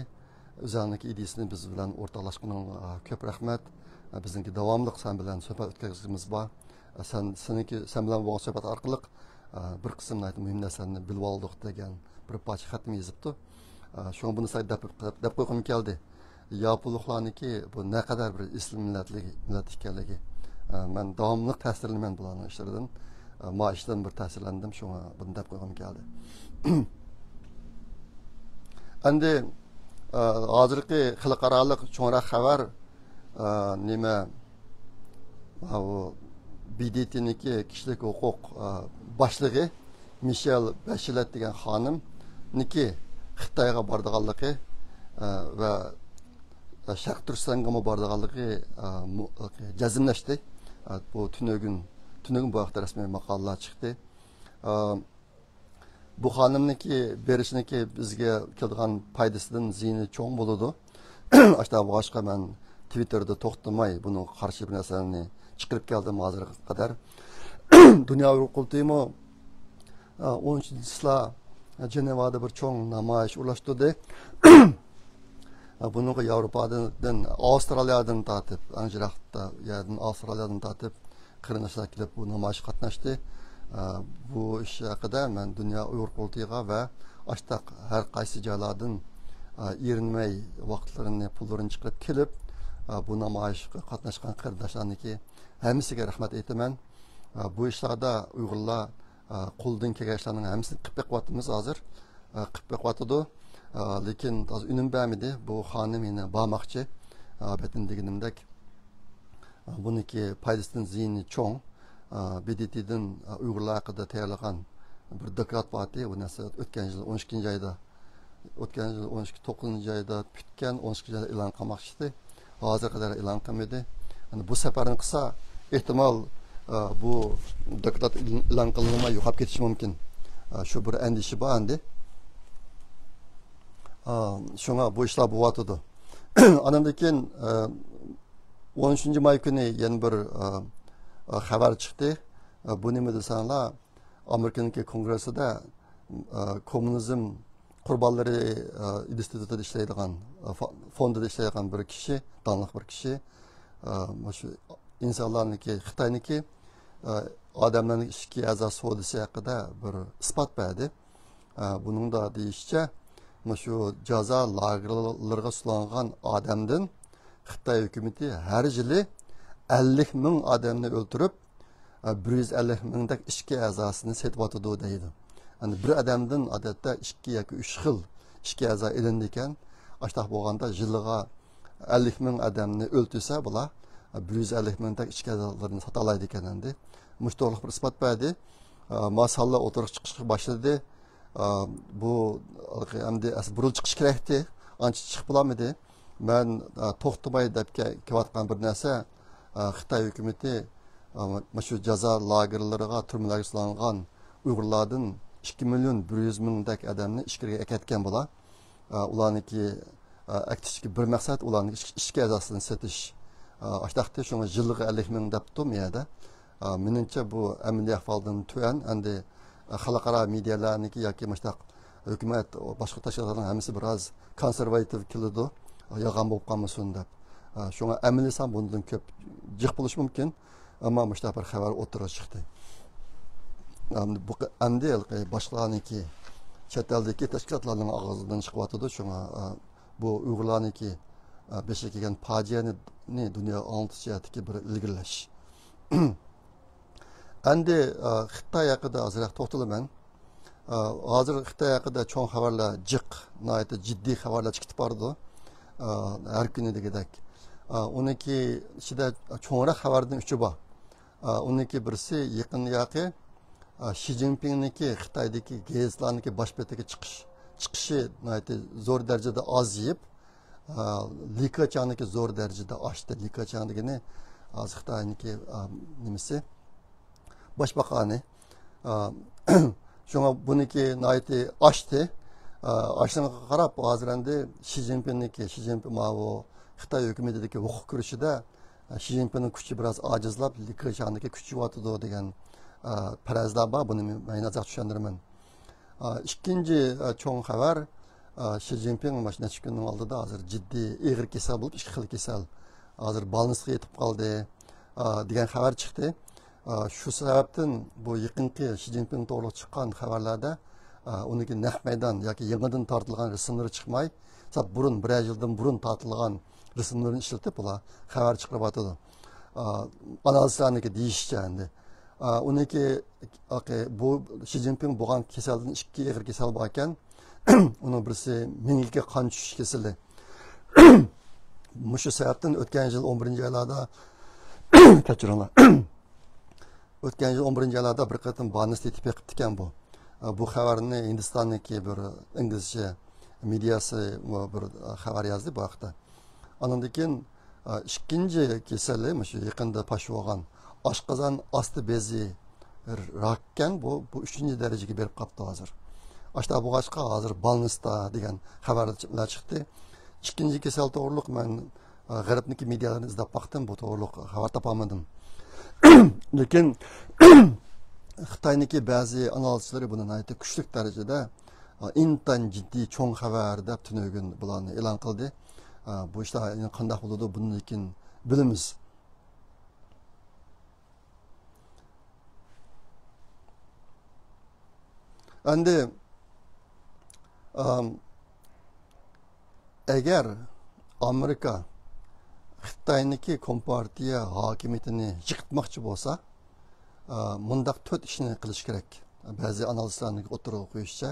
ئۆزۈڭنىڭكى ئىدىيىسىنى بىز بىلەن ئورتاقلاشقىنىڭغا كۆپ رەھمەت. بىزنىڭكى داۋاملىق سەن بىلەن سۆھبەت ئۆتكۈزگۈسىمىز بار. سەن، سېنىڭكى، سەن بىلەن بولغان سۆھبەت ئارقىلىق بىر قىسىم ناھايىتى مۇھىم نەرسىلەرنى بىلىپ ئالدۇق دېگەن بىر پارچە خەتنى يېزىپتۇ. شۇڭا بۇنى ساي دەپ، دەپ قويغۇم كەلدى. ياپونلۇقلارنىڭكى بۇ نەقەدەر بىر ئېسىل مىللەتلىك، مىللەت ئىكەنلىكى. مەن داۋاملىق تەسىرلىنىمەن بۇلارنىڭ ئىشلىرىدىن. ما ئىشتىن بىر تەسىرلەندىم، شۇڭا بۇنى دەپ قويغۇم كەلدى. ئەمدى، ئە، ھازىرقى خەلقئارالىق چوڭراق خەۋەر، ئە، نېمە، ماۋۇ ب د ت نىڭكى كىشىلىك ھوقۇق، ئە، باشلىقى مىشېل بەشلەت دېگەن خانىمنىڭكى خىتايغا بارىدىغانلىقى، ئە، ۋە شەرقىي تۈركىستانغىمۇ بارىدىغانلىقى، ئە، مۇ-، جەزملەشتى. ئە، بۇ تۈنۈگۈن، تۈنۈگۈن بۇ ھەقتە رەسمىي ماقالىلەر چىقتى. ئە، بۇ خانىمنىڭكى بېرىشنىڭكى بىزگە كېلىدىغان پايدىسىدىن زىيىنى چوڭ بولىدۇ. ئاشۇنداق بولغاچقا، مەن تىۋىتتېردا توختىماي بۇنىڭغا قارشى بىر نەرسىلەرنى چىقىرىپ كەلدىم ھازىرغا قەدەر. دۇنيا ئۇيغۇر قۇرۇلتىيىمۇ، ئە، ئون ئۈچىنچى چىسلا جېنېۋادا بىر چوڭ نامايىش ئورۇنلاشتۇردى. بۇنىڭغا ياۋروپادىن، ئاۋسترالىيەدىن تارتىپ، ئەڭ يىراقتا يەردىن، ئاۋسترالىيەدىن تارتىپ قېرىنداشلار كېلىپ بۇ نامايىشقا قاتناشتى. بۇ ئىش ھەققىدە مەن دۇنيا ئۇيغۇر قۇرۇلتىيىغا ۋە ئاشتاق ھەر قايسى جايلاردىن ئېرىنمەي ۋاقىتلىرىنى، پۇللىرىنى چىقىرىپ كېلىپ، بۇ نامايىشقا قاتناشقان قېرىنداشلارنىڭكى ھەممىسىگە رەھمەت ئېيتىمەن. بۇ ئىشلاردا ئۇيغۇرلار، قولىدىن كەلگەن ئىشلارنىڭ ھەممىسىنى قىلىپ بېقىۋاتىمىز ھازىر. قىلىپ بېقىۋاتىدۇ. لېكىن ھازىر ئۈنۈم بەرمىدى. بۇ خانىم يەنە بارماقچى. ئەلۋەتتە دېگىنىمدەك، بۇنىڭكى پايدىسىدىن زىيىنى چوڭ. ب د ت دىن ئۇيغۇرلار ھەققىدە تەييارلىغان بىر دوكلات بار ئىدى. بۇ نەرسە ئۆتكەن يىل ئون ئىككىنچى ئايدا، ئۆتكەن يىل ئون ئىككى، توققۇزىنچى ئايدا پۈتكەن، ئون ئىككىنچى ئايدا ئېلان قىلماقچى ئىدى. ھازىرغا قەدەر ئېلان قىلمىدى. ئەنە بۇ سەپەرنى قىلسا، ئېھتىمال، ئە، بۇ دوكلات ئېلان قىلىنماي يوقاپ كېتىشى مۇمكىن. ئە، شۇ بىر ئەندىشە بار ئەمدى. ئە، شۇڭا بۇ ئىشلار بولۇۋاتىدۇ. ئاندىن كېيىن، ئە، ئون ئۈچىنچى ماي كۈنى يەنە بىر، ئە، ئە، خەۋەر چىقتى. ئە، بۇ نېمە دېسەڭلار، ئامېرىكىنىڭكى كونگرېسسىدا، ئە، كوممۇنىزم قۇربانلىرى، ئە، ئىنستىتۇتىدا ئىشلەيدىغان، ئە، فو-، فوندىدا ئىشلەيدىغان بىر كىشى، داڭلىق بىر كىشى، ئە، مۇشۇ ئىنسانلارنىڭكى، خىتاينىڭكى، ئە، ئادەملەرنىڭ ئىچكى ئەزا سودىسى ھەققىدە بىر ئىسپات بەردى. ئە، بۇنىڭدا دېيىشىچە، مۇشۇ جازا لاگېرلىرىغا سولانغان ئادەمدىن خىتاي ھۆكۈمىتى ھەر يىلى ئەللىك مىڭ ئادەمنى ئۆلتۈرۈپ، بىر يۈز ئەللىك مىڭدەك ئىچكى ئەزاسىنى سېتىۋاتىدۇ دەيدۇ. يەنى بىر ئادەمدىن ئادەتتە ئىككى ياكى ئۈچ خىل ئىچكى ئەزا ئېلىنىدىكەن. ئاشتاق بولغاندا يىلىغا ئەللىك مىڭ ئادەمنى ئۆلتۈرسە، بۇلار بىر يۈز ئەللىك مىڭدەك ئىچكى ئەزالىرىنى ساتالايدىكەن ئەمدى. مۇشۇ توغرىلىق بىر ئىسپات بەردى. ما سانلار ئوتتۇرىغا چىقىشقا باشلىدى. بۇ ئەمدى ئەس-، بۇرۇلۇپ چىقىشى كېرەكتى. ئانچە چىقىپ بولالمىدى. مەن، ئە، توختىماي دەپ كە-، كېلىۋاتقان بىر نەرسە، ئە، خىتاي ھۆكۈمىتى، ئە، مۇشۇ جازا لاگېرلىرىغا، تۈرمىلەرگە سولانغان ئۇيغۇرلاردىن ئىككى مىليون بىر يۈز مىڭدەك ئادەمنى ئىچكىرىگە ئەكەتكەن بۇلار. ئە، ئۇلارنىڭكى، ئە، ئەكېتىشتىكى بىر مەقسەت، ئۇلارنىڭ ئىچ-، ئىچكى ئەزاسىنى سېتىش. ئە، ئاشتاقتى، شۇڭا يىلىغا ئەللىك مىڭ دەپتۇ مۇ يەردە. ئا، مېنىڭچە، بۇ ئەمەلىي ئەھۋالدىن تۆۋەن، ئەمدى، ئا، خەلقئارا مېدىيەلەرنىڭكى ياكى مۇشۇنداق ھۆكۈمەت، باشقا تەشكىلاتلارنىڭ ھەممىسى بىراز كونسېرۋاتىۋ كېلىدۇ، يالغان بولۇپ قالمىسۇن دەپ. ئا، شۇڭا ئەمەلىي سان بۇندىن كۆپ جىق بولۇشى مۇمكىن، ئەمما مۇشۇنداق بىر خەۋەر ئوتتۇرىغا چىقتى. ئەمدى بۇ، ئەمدى ھېلىقى باشقىلارنىڭكى، چەت ئەلدىكى تەشكىلاتلارنىڭ ئاغزىدىن چىقىۋاتىدۇ، شۇڭا، ئا، بۇ ئۇيغۇرلارنىڭكى، ئا، بېشىغا كەلگەن پاجىئەنى، نى دۇنياغا ئاڭلىتىش جەھەتتىكى بىر ئىلگىرىلەش. ئەمدى، ئا، خىتاي ھەققىدە ئازراق توختىلىمەن. ئا، ھازىر خىتاي ھەققىدە چوڭ خەۋەرلەر جىق، ناھايىتى جىددىي خەۋەرلەر چىقىپ بارىدۇ. ئا، ھەر كۈنى دېگۈدەك. ئا، ئۇنىڭكى ئىچىدە چوڭراق خەۋەردىن ئۈچى بار. ئا، ئۇنىڭكى بىرسى يېقىندا ياقى، ئا، شى جىنپىڭنىڭكى خىتايدىكى گېزىتلارنىڭكى باش بېتىگە چىقىش، چىقىشى ناھايىتى زور دەرىجىدە ئازىيىپ، ئا، لى كېچياڭنىڭكى زور دەرىجىدە ئاشتى. لى كېچياڭ دېگىنى ھازىر خىتاينىڭكى، ئا، نېمىسى؟ باشباقانى. ئا، شۇڭا بۇنىڭكى ناھايىتى ئاشتى. ئا، ئاشقانغا قاراپ، ھازىر ئەمدى شى جىنپىڭنىڭكى، شى جىنپىڭ ماۋۇ خىتاي ھۆكۈمىتىدىكى ھوقۇق كۈرىشىدە، ئا، شى جىنپىڭنىڭ كۈچى بىراز ئاجىزلاپ، لى كېچياڭدىكى كۈچىيىۋاتىدۇ دېگەن، ئا، پەرەزلەر بار. بۇنى مەن ئازراق چۈشەندۈرىمەن. ئا، ئىككىنچى، ئا، چوڭ خەۋەر، ئا، شى جىنپىڭ مانا شۇ نەچچە كۈننىڭ ئالدىدا ھازىر جىددىي ئېغىر كېسەل بولۇپ، ئىككى خىل كېسەل ھازىر بالنىستىغا يېتىپ قالدى، ئا، دېگەن خەۋەر چىقتى. ئا، شۇ سەۋەبتىن بۇ يېقىنقى شى جىنپىڭ توغرۇلۇق چىققان خەۋەرلەردە، ئا، ئۇنىڭكى نەق مەيدان ياكى يېڭىدىن تارتىلغان رەسىملىرى چىقماي، سەپ بۇرۇن، بىرەر يىلدىن بۇرۇن تارتىلغان رەسىملىرىنى ئىشلىتىپ، ئۇلار خەۋەر چىقىرىۋاتىدۇ. ئا، ئانالىزلارنىڭكى دېيىشىچە ئەمدى. ئا، ئۇنىڭكى، ئاقى، بۇ شى جىنپىڭ بولغان كېسەلدىن ئىككى ئېغىر كېسەل بار ئىكەن. ئۇنىڭ بىرسى مېڭىگە قان چۈشۈش كېسىلى. مۇشۇ سەۋەبتىن ئۆتكەن يىل ئون بىرىنچى ئايلاردا، كەچۈرۈڭلار. ئۆتكەن يىل ئون بىرىنچى ئايلاردا بىر قېتىم بالنىستىغا يېتىپ بېقىپتىكەن بۇ. ئا، بۇ خەۋەرنى ھىندىستاننىڭكى بىر ئىنگلىزچە مېدىياسى بىر خەۋەر يازدى بۇ ھەقتە. ئاندىن كېيىن، ئا، ئىككىنچى كېسەلى، مۇشۇ يېقىندا پاش بولغان ئاشقازان ئاستى بېزى راككەن، بۇ، بۇ ئۈچىنچى دەرىجىگە بېرىپ قاپتۇ ھازىر. ئاشتا بولغاچقا، ھازىر بالنىستا دېگەن خەۋەرلەر چىقتى. ئىككىنچى كېسەل توغرۇلۇق مەن، ئا، غەربنىڭكى مېدىيالىرىنى ئىزدەپ باقتىم، بۇ توغرۇلۇق خەۋەر تاپالمىدىم. لېكىن خىتاينىڭكى بەزى ئانالىزچىلىرى بۇنى ناھايىتى كۈچلۈك دەرىجىدە، ئا، ئىنتايىن جىددىي چوڭ خەۋەر دەپ تۈنۈگۈن بۇلارنى ئېلان قىلدى. ئا، بۇ ئىشلار قانداق بولىدۇ، بۇندىن كېيىن بىلىمىز. ئەمدى، ئام، ئەگەر ئامېرىكا خىتاينىڭكى كومپارتىيە ھاكىمىيىتىنى يىقىتماقچى بولسا، ئا، مۇنداق تۆت ئىشنى قىلىش كېرەك. بەزى ئانالىزلارنىڭ ئوتتۇرىغا قويۇشىچە،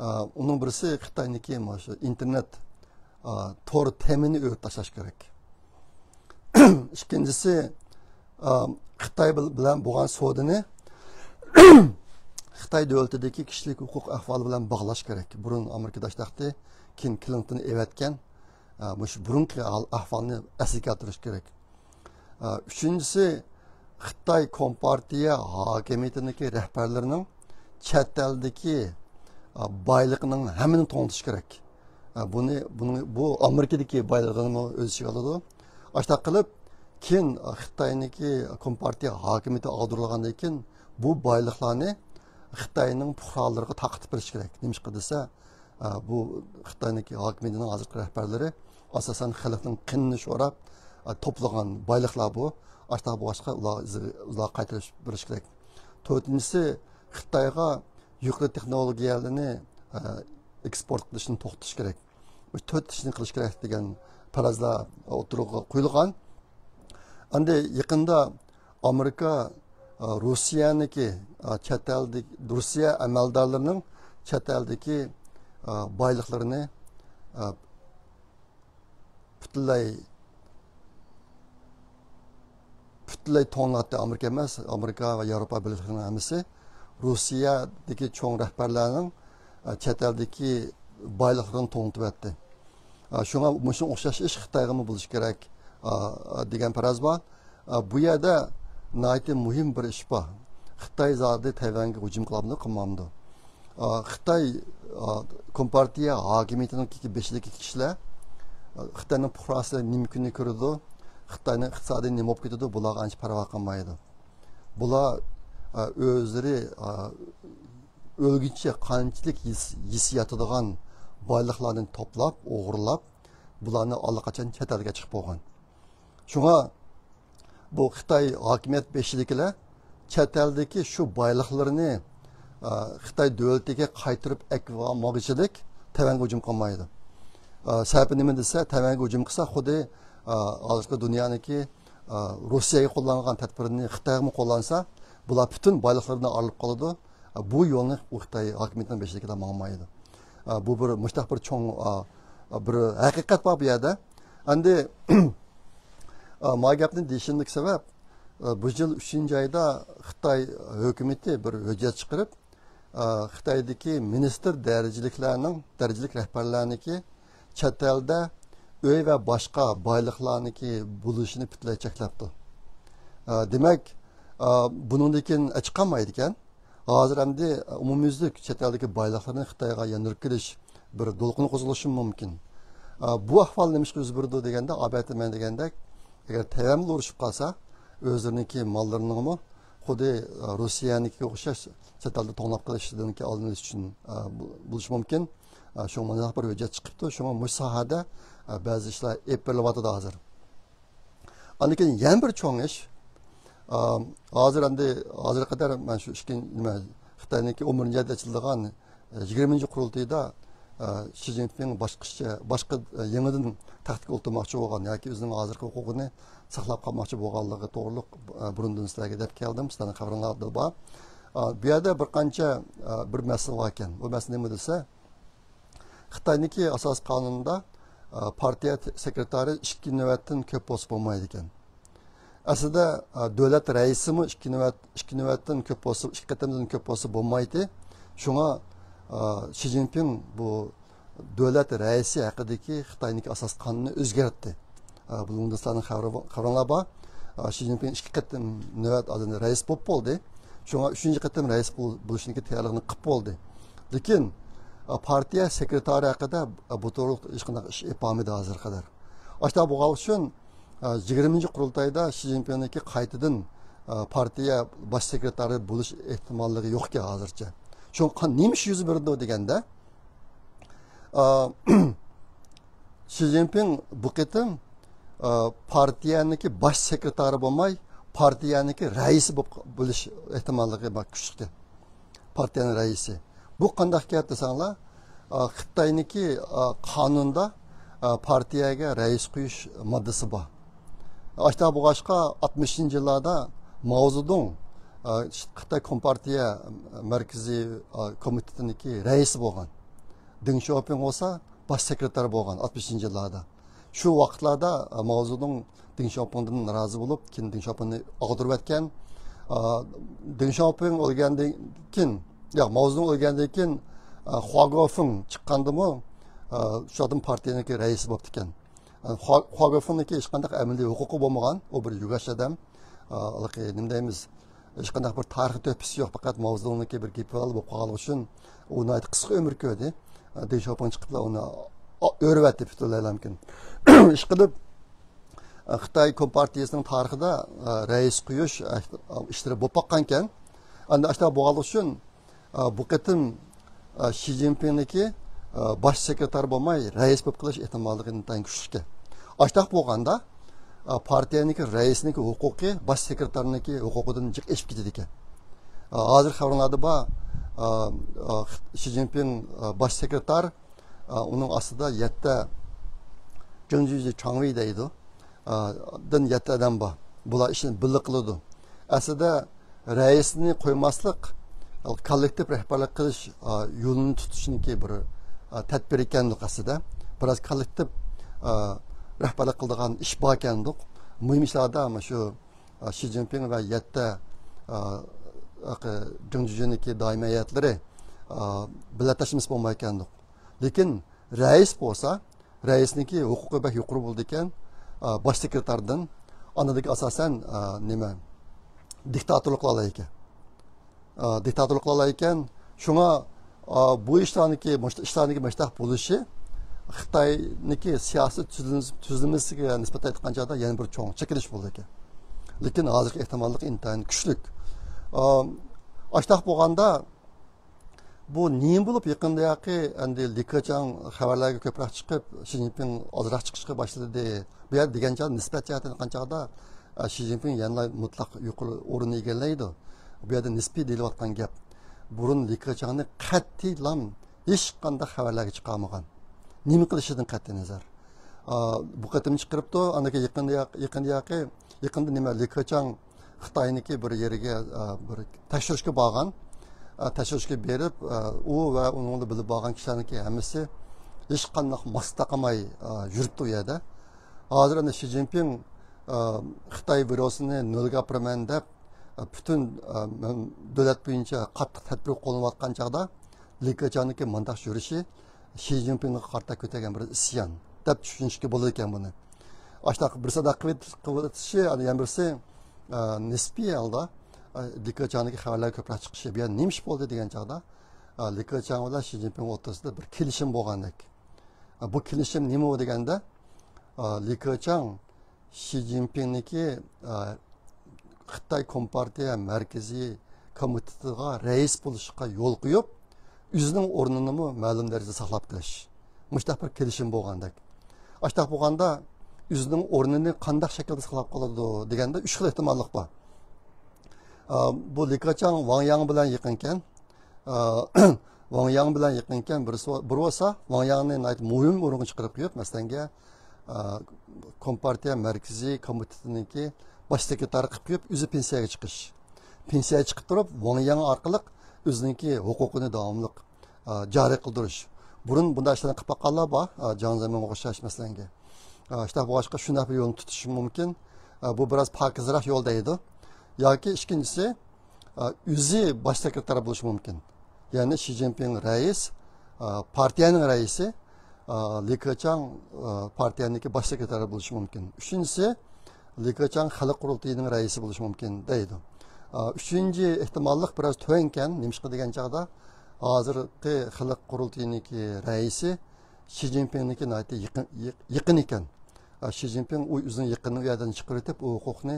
ئا، ئۇنىڭ بىرسى خىتاينىڭكى مانا شۇ ئىنتېرنېت، ئا، تور تېمىنى ئۆرۈپ تاشلاش كېرەك. ئىككىنچىسى، ئا، خىتاي بىل-، بىلەن بولغان سودىنى خىتاي دۆلىتىدىكى كىشىلىك ھوقۇق ئەھۋالى بىلەن باغلاش كېرەك. بۇرۇن ئامېرىكىدا ئىشتاقتى، كېيىن كلىنتون ئەۋەتكەن، ئا، مۇشۇ بۇرۇنقى ھال-، ئەھۋالنى ئەسلىگە كەلتۈرۈش كېرەك. ئا، ئۈچىنچىسى، خىتاي كومپارتىيە ھاكىمىيىتىنىڭكى رەھبەرلىرىنىڭ چەت ئەلدىكى، ئا، بايلىقىنىڭ ھەممىنى توڭلىتىش كېرەك. ئا، بۇنى، بۇنى، بۇ ئامېرىكىدىكى بايلىقىنىمۇ ئۆز ئىچىگە ئالىدۇ. ئاشۇنداق قىلىپ، كېيىن، ئا، خىتاينىڭكى كومپارتىيە ھاكىمىيىتى ئاغدۇرۇلغاندىن كېيىن، بۇ بايلىقلارنى خىتاينىڭ پۇقرالىرىغا تارقىتىپ بېرىش كېرەك. نېمىشقا دېسە، ئا، بۇ خىتاينىڭكى ھاكىمىيىتىنىڭ ھازىرقى رەھبەرلىرى ئاساسەن خەلقنىڭ قېنىنى شوراپ، ئا، توپلىغان بايلىقلار بۇ. ئاشۇنداق بولغاچقا ئۇلار، ئۇلارغا قايتۇرۇپ بېرىش كېرەك. تۆتىنچىسى، خىتايغا يۇقىرى تېخنولوگىيەلەرنى، ئا، ئېكسپورت قىلىشنى توختىتىش كېرەك. بۇ تۆت ئىشنى قىلىش كېرەك دېگەن پەرەزلەر ئوتتۇرىغا قويۇلغان. ئەمدى يېقىندا ئامېرىكا، ئا، روسىيەنىڭكى، ئا، چەت ئەلدىكى، روسىيە ئەمەلدارلىرىنىڭ چەت ئەلدىكى، ئا، بايلىقلىرىنى، ئا، پۈتۈنلەي، پۈتۈنلەي توڭلاتتى. ئامېرىكا ئەمەس، ئامېرىكا ۋە ياۋروپا بىرلىكلىرىنىڭ ھەممىسى روسىيەدىكى چوڭ رەھبەرلەرنىڭ، ئا، چەت ئەلدىكى بايلىقلىرىنى توڭلىتىۋەتتى. ئا، شۇڭا مۇشۇنىڭغا ئوخشاش ئىش خىتايغىمۇ بولۇشى كېرەك، ئا، دېگەن پەرەز بار. ئا، بۇ يەردە ناھايىتى مۇھىم بىر ئىش بار. خىتاي زادى تەيۋەنگە ھۇجۇم قىلامدۇ، قىلمامدۇ؟ ئا، خىتاي، ئا، كومپارتىيە ھاكىمىيىتىنىڭ بېشىدىكى كىشىلەر، ئا، خىتاينىڭ پۇقراسى نېمە كۈننى كۆرىدۇ، خىتاينىڭ ئىقتىسادى نېمە بولۇپ كېتىدۇ، بۇلارغا ئانچە پەرۋا قىلمايدۇ. بۇلار، ئا، ئۆزلىرى، ئا، ئۆلگۈچە قانچىلىك يېسە، يېسە ياتىدىغان بايلىقلارنى توپلاپ، ئوغرىلاپ، بۇلارنى ئاللىقاچان چەت ئەلگە چىقىپ بولغان. شۇڭا بۇ خىتاي ھاكىمىيەت بېشىدىكىلەر چەت ئەلدىكى شۇ بايلىقلىرىنى، ئا، خىتاي دۆلىتىگە قايتۇرۇپ ئەكىۋالمىغۇچىلىك تەيۋەنگە ھۇجۇم قىلمايدۇ. ئا، سەۋەبى نېمە دېسە، تەيۋەنگە ھۇجۇم قىلسا، خۇددى، ئا، ھازىرقى دۇنيانىڭكى، ئا، روسىيەگە قوللانغان تەدبىرىنى خىتايغىمۇ قوللانسا، بۇلار پۈتۈن بايلىقلىرىدىن ئايرىلىپ قالىدۇ. بۇ يولنى ئۇ خىتاي ھاكىمىيىتىنىڭ بېشىدىكىلەر ماڭمايدۇ. بۇ بىر مۇشتاق بىر چوڭ، بىر ھەقىقەت بار بۇ يەردە. ئەمدى، ما گەپنى دېيىشىمدىكى سەۋەب، بۇ يىل ئۈچىنچى ئايدا خىتاي ھۆكۈمىتى بىر ھۆججەت چىقىرىپ، خىتايدىكى مىنىستىر دەرىجىلىكلەرنىڭ، دەرىجىلىك رەھبەرلەرنىڭكى چەت ئەلدە ئۆي ۋە باشقا بايلىقلارنىڭكى بولۇشىنى پۈتۈنلەي چەكلەپتۇ. دېمەك، بۇنىڭدىن كېيىن چىقالمايدىكەن. ھازىر ئەمدى ئومۇميۈزلۈك چەت ئەلدىكى بايلىقلارنى خىتايغا ياندۇرۇپ كېلىش بىر دولقۇن قوزغىلىشى مۇمكىن. بۇ ئەھۋال نېمىشقا يۈز بېرىدۇ دېگەندە، ئالبەتتە مەن دېگەندەك، ئەگەر تەيۋەن بىلەن ئۇرۇشۇپ قالسا، ئۆزلىرىنىڭكى ماللىرىنىڭمۇ خۇددى روسىيەنىڭكىگە ئوخشاش چەت ئەلدە توڭلاپ قېلىشىدىن ئالدىنى ئېلىش ئۈچۈن بولۇشى مۇمكىن. شۇڭا مانا بىر ھۆججەت چىقىپتۇ. شۇڭا مۇشۇ ساھەدە بەزى ئىشلار ئېلىپ بېرىلىۋاتىدۇ ھازىر. ئاندىن كېيىن يەنە بىر چوڭ ئىش. ئا، ھازىر ئەمدى، ھازىرغا قەدەر مەن شۇ ئىككىنچى، نېمە، خىتاينىڭكى ئون بىرىنچى ئايدا ئېچىلىدىغان، ئە، يىگىرمىنچى قۇرۇلتىيىدا، ئە، شى جىنپىڭ باشقىچە، باشقا، ئە، يېڭىدىن تەختكە ئولتۇرماقچى بولغان ياكى ئۆزىنىڭ ھازىرقى ھوقۇقىنى ساقلاپ قالماقچى بولغانلىقى توغرىلىق، ئە، بۇرۇندىن سىلەرگە دەپ كەلدىم. سىلەرنىڭ خەۋىرىڭلاردا بار. ئا، بۇ يەردە بىر قانچە، ئە، بىر مەسىلە بار ئىكەن. بۇ مەسىلە نېمە دېسە، خىتاينىڭكى ئاساسىي قانۇنىدا، ئا، پارتىيە سېكرېتارى ئىككى نۆۋەتتىن كۆپ بولسا بولمايدىكەن. ئەسلىدە، ئا، دۆلەت رەئىسىمۇ ئىككى نۆۋەت، ئىككى نۆۋەتتىن كۆپ بولسا، ئىككى قېتىمدىن كۆپ بولسا بولمايتتى. شۇڭا، ئا، شى جىنپىڭ بۇ دۆلەت رەئىسى ھەققىدىكى خىتاينىڭكى ئاساسىي قانۇنىنى ئۆزگەرتتى. ئا، بۇنىڭدا سىلەرنىڭ خەۋىرى-، خەۋىرىڭلار بار. ئا، شى جىنپىڭ ئىككى قېتىم نۆۋەت ئالدىن رەئىس بولۇپ بولدى. شۇڭا ئۈچىنچى قېتىم رەئىس بول-، بولۇشنىڭكى تەييارلىقىنى قىلىپ بولدى. لېكىن، ئا، پارتىيە سېكرېتارى ھەققىدە، ئا، بۇ توغرۇلۇق ھېچقانداق ئىش ئېلىپ بارمىدى ھازىرغا قەدەر. ئاشۇنداق بولغان ئۈچۈن، ئا، يىگىرمىنچى قۇرۇلتايدا شى جىنپىڭنىڭكى قايتىدىن، ئا، پارتىيە باش سېكرېتارى بولۇش ئېھتىماللىقى يوقكەن ھازىرچە. شۇڭا نېمە ئىش يۈز بېرىدۇ دېگەندە، ئا، شى جىنپىڭ بۇ قېتىم، ئا، پارتىيەنىڭكى باش سېكرېتارى بولماي، پارتىيەنىڭكى رەئىسى بولۇپ بولۇش ئېھتىماللىقى بار، كۈچلۈكتە. پارتىيەنىڭ رەئىسى. بۇ قانداق گەپ دېسەڭلار، ئا، خىتاينىڭكى، ئا، قانۇندا، ئا، پارتىيەگە رەئىس قويۇش ماددىسى بار. ئاشتا بولغاچقا، ئاتمىشىنچى يىللاردا ماۋزېدۇڭ، ئا، خىتاي كومپارتىيە مەركىزىي، ئا، كومىتېتىنىڭكى رەئىسى بولغان. دېڭ شياۋپىڭ بولسا باش سېكرېتار بولغان ئاتمىشىنچى يىللاردا. شۇ ۋاقىتلاردا، ئا، ماۋزېدۇڭ دېڭ شياۋپىڭدىن نارازى بولۇپ، كېيىن دېڭ شياۋپىڭنى ئاغدۇرۇۋەتكەن. ئا، دېڭ شياۋپىڭ ئۆلگەندىن كېيىن، ياق، ماۋزېدۇڭ ئۆلگەندىن كېيىن، ئا، خۇا گوفېڭ چىققاندىمۇ، ئا، شۇ ئادەم پارتىيەنىڭكى رەئىسى بوپتىكەن. ئا، خۇا-، خۇا گوفېڭنىڭكى ھېچقانداق ئەمەلىي ھوقۇقى بولمىغان، ئۇ بىر يۇگاش ئادەم. ئا، ھېلىقى نېمە دەيمىز، ھېچقانداق بىر تارىخىي تۆھپىسى يوق، پەقەت ماۋزېدۇڭنىڭكى بىر گېپى بىلەن بولۇپ قالغان ئۈچۈن ئۇ ناھايىتى قىسقا ئۆمۈر كۆردى. دېڭ شياۋپىڭ چىقىپلا ئۇنى ئۆرۈۋەتتى پۈتۈنلەيلا مۇمكىن. ئىشقىلىپ، خىتاي كومپارتىيىسىنىڭ تارىخىدا رەئىس قويۇش ئىشلىرى بولۇپ باققانكەن. ئەمدى ئاشۇنداق بولغانلىقى ئۈچۈن، بۇ قېتىم، ئا، شى جىنپىڭنىڭكى، ئا، باش سېكرېتار بولماي، رەئىس بولۇپ قېلىش ئېھتىماللىقى ئىنتايىن كۈچلۈككەن. ئاشتاق بولغاندا، ئا، پارتىيەنىڭكى رەئىسىنىڭكى ھوقۇقى باش سېكرېتارنىڭكى ھوقۇقىدىن جىق ئېشىپ كېتىدىكەن. ئا، ھازىر خەۋىرىڭلاردا بار، ئا، ئا، شى جىنپىڭ، ئا، باش سېكرېتار، ئا، ئۇنىڭ ئاستىدا يەتتە جۇڭجۈجى چاڭۋېي دەيدۇ. ئا، دىن يەتتە ئادەم بار. بۇلار ئىشنى بىللە قىلىدۇ. ئەسلىدە رەئىسنى قويماسلىق، كوللېكتىپ رەھبەرلىك قىلىش، ئا، يولىنى تۇتۇشنىڭكى بىر، ئا، تەدبىر ئىكەندۇق ئەسلىدە. بىراز كوللېكتىپ، ئا، رەھبەرلىك قىلىدىغان ئىش بار ئىكەندۇق. مۇھىم ئىشلاردا مانا شۇ، ئا، شى جىنپىڭ ۋە يەتتە، ئا، جۇڭجۈجۈنىڭكى دائىمىي ھەيئەتلىرى، ئا، بىللە تاشلىمىسا بولمايدىكەندۇق. لېكىن رەئىس بولسا، رەئىسنىڭكى ھوقۇقى بەك يۇقىرى بولىدىكەن، ئا، باش سېكرېتاردىن. ئاندىن ئاساسەن، ئا، نېمە، دىكتاتورلۇق قىلالايدىكەن. ئا، دىكتاتورلۇق قىلالايدىكەن. شۇڭا، ئا، بۇ ئىشلارنىڭكى، مۇشت-، ئىشلارنىڭكى مۇشتاق بولۇشى خىتاينىڭكى سىياسىي تۈزۈلمىسى-، تۈزۈلمىسىگە نىسبەتەن ئېيتقان چاغدا يەنە بىر چوڭ چېكىنىش بولىدىكەن. لېكىن ھازىرقى ئېھتىماللىق ئىنتايىن كۈچلۈك. ئا، ئاشتاق بولغاندا، بۇ نېمە بولۇپ يېقىندىياقى ئەمدى لى كېچاڭ خەۋەرلەرگە كۆپرەك چىقىپ، شى جىنپىڭ ئازراق چىقىشقا باشلىدى؟ بۇ يەردە دېگەن چاغدا، نىسبەت جەھەتتىن ئېيتقان چاغدا، ئە، شى جىنپىڭ يەنىلا مۇتلەق يۇقىرى ئورۇننى ئىگىلەيدۇ. بۇ يەردە نىسپىي دېيىلىۋاتقان گەپ. بۇرۇن لى كېچاڭنى قەتئىيلا ھېچقانداق خەۋەرلەرگە چىقارمىغان. نېمە قىلىشىدىن قەتئىينەزەر. ئا، بۇ قېتىم چىقىرىپتۇ. ئاندىن كېيىن يېقىندىياق-، يېقىندىياقى، يېقىندا نېمە، لى كېچاڭ خىتاينىڭكى بىر يېرىگە، ئا، بىر تەكشۈرۈشكە بارغان. ئا، تەكشۈرۈشكە بېرىپ، ئا، ئۇ ۋە ئۇنىڭ بىلەن بىللە بارغان كىشىلەرنىڭكى ھەممىسى ھېچقانداق ماسكا تاقىماي، ئا، يۈرۈپتۇ ئۇ يەردە. ھازىر ئەنە شى جىنپىڭ، خىتاي ۋىرۇسىنى نۆلگە ئاپىرىمەن دەپ، پۈتۈن دۆلەت بويىچە قاتتىق تەدبىر قوللىنىۋاتقان چاغدا، لى كېچياڭنىڭكى مۇنداق يۈرۈشى شى جىنپىڭغا قارىتا كۆتەرگەن بىر ئىسيان دەپ چۈشىنىشكە بولىدىكەن بۇنى. ئاشۇنداق بىرسى ئاداق قىلىۋېتىشى، يەنە بىرسى نىسپىي ھالدا لى كېچياڭنىڭكى خەۋەرلەر كۆپرەك چىقىشى، بۇ يەنە نېمە ئىش بولدى دېگەن چاغدا، لى كېچياڭ بىلەن شى جىنپىڭ ئوتتۇرىسىدا بىر كېلىشىم بولغاندەك. بۇ كېلىشىم نېمە دېگەندە، لى كېچياڭ شى جىنپىڭنىڭكى خىتاي كومپارتىيە مەركىزىي كومىتېتىغا رەئىس بولۇشقا يول قويۇپ، ئۆزىنىڭ ئورنىنىمۇ مەلۇم دەرىجىدە ساقلاپ قېلىش، مۇشۇنداق بىر كېلىشىم بولغاندەك. ئاشۇنداق بولغاندا، ئۆزىنىڭ ئورنىنى قانداق شەكىلدە ساقلاپ قالىدۇ دېگەندە، ئۈچ خىل ئېھتىماللىق بار. بۇ لى كېچياڭ ۋاڭ ياڭ بىلەن يېقىنكەن. ۋاڭ ياڭ بىلەن يېقىنكەن، بىرسى، بىر بولسا ۋاڭ ياڭنى ناھايىتى مۇھىم ئورۇنغا چىقىرىپ قويۇپ، مەسىلەنگە، كومپارتىيە مەركىزىي كومىتېتىنىڭكى باش سېكرېتارى قىلىپ قويۇپ، ئۆزى پېنسىيەگە چىقىش. پېنسىيەگە چىقىپ تۇرۇپ، ۋاڭ ياڭ ئارقىلىق ئۆزىنىڭكى ھوقۇقىنى داۋاملىق جارى قىلدۇرۇش. بۇرۇن بۇنداق ئىشلارنى قىلىپ باققانلار بار، جاڭ زېمىنغا ئوخشاش مەسىلەنگە. ئاشۇنداق بولغاچقا شۇنداق بىر يولنى تۇتۇشى مۇمكىن. بۇ بىراز پاكىزراق يول دەيدۇ. ياكى ئىككىنچىسى، ئۆزى باش سېكرېتار بولۇشى مۇمكىن. يەنى شى جىنپىڭ رەئىس، پارتىيەنىڭ رەئىسى، لى كېچياڭ پارتىيەنىڭكى باش سېكرېتارى بولۇشى مۇمكىن. ئۈچىنچىسى، لى كېچياڭ خەلق قۇرۇلتىيىنىڭ رەئىسى بولۇشى مۇمكىن دەيدۇ. ئۈچىنچى ئېھتىماللىق بىراز تۆۋەنكەن، نېمىشقا دېگەن چاغدا، ھازىرقى خەلق قۇرۇلتىيىنىڭكى رەئىسى شى جىنپىڭنىڭكى ناھايىتى يېقىن، يېقىن ئىكەن. شى جىنپىڭ ئۇ ئۆزىنىڭ يېقىنىنى ئۇ يەردىن چىقىرىۋېتىپ، ئۇ ھوقۇقنى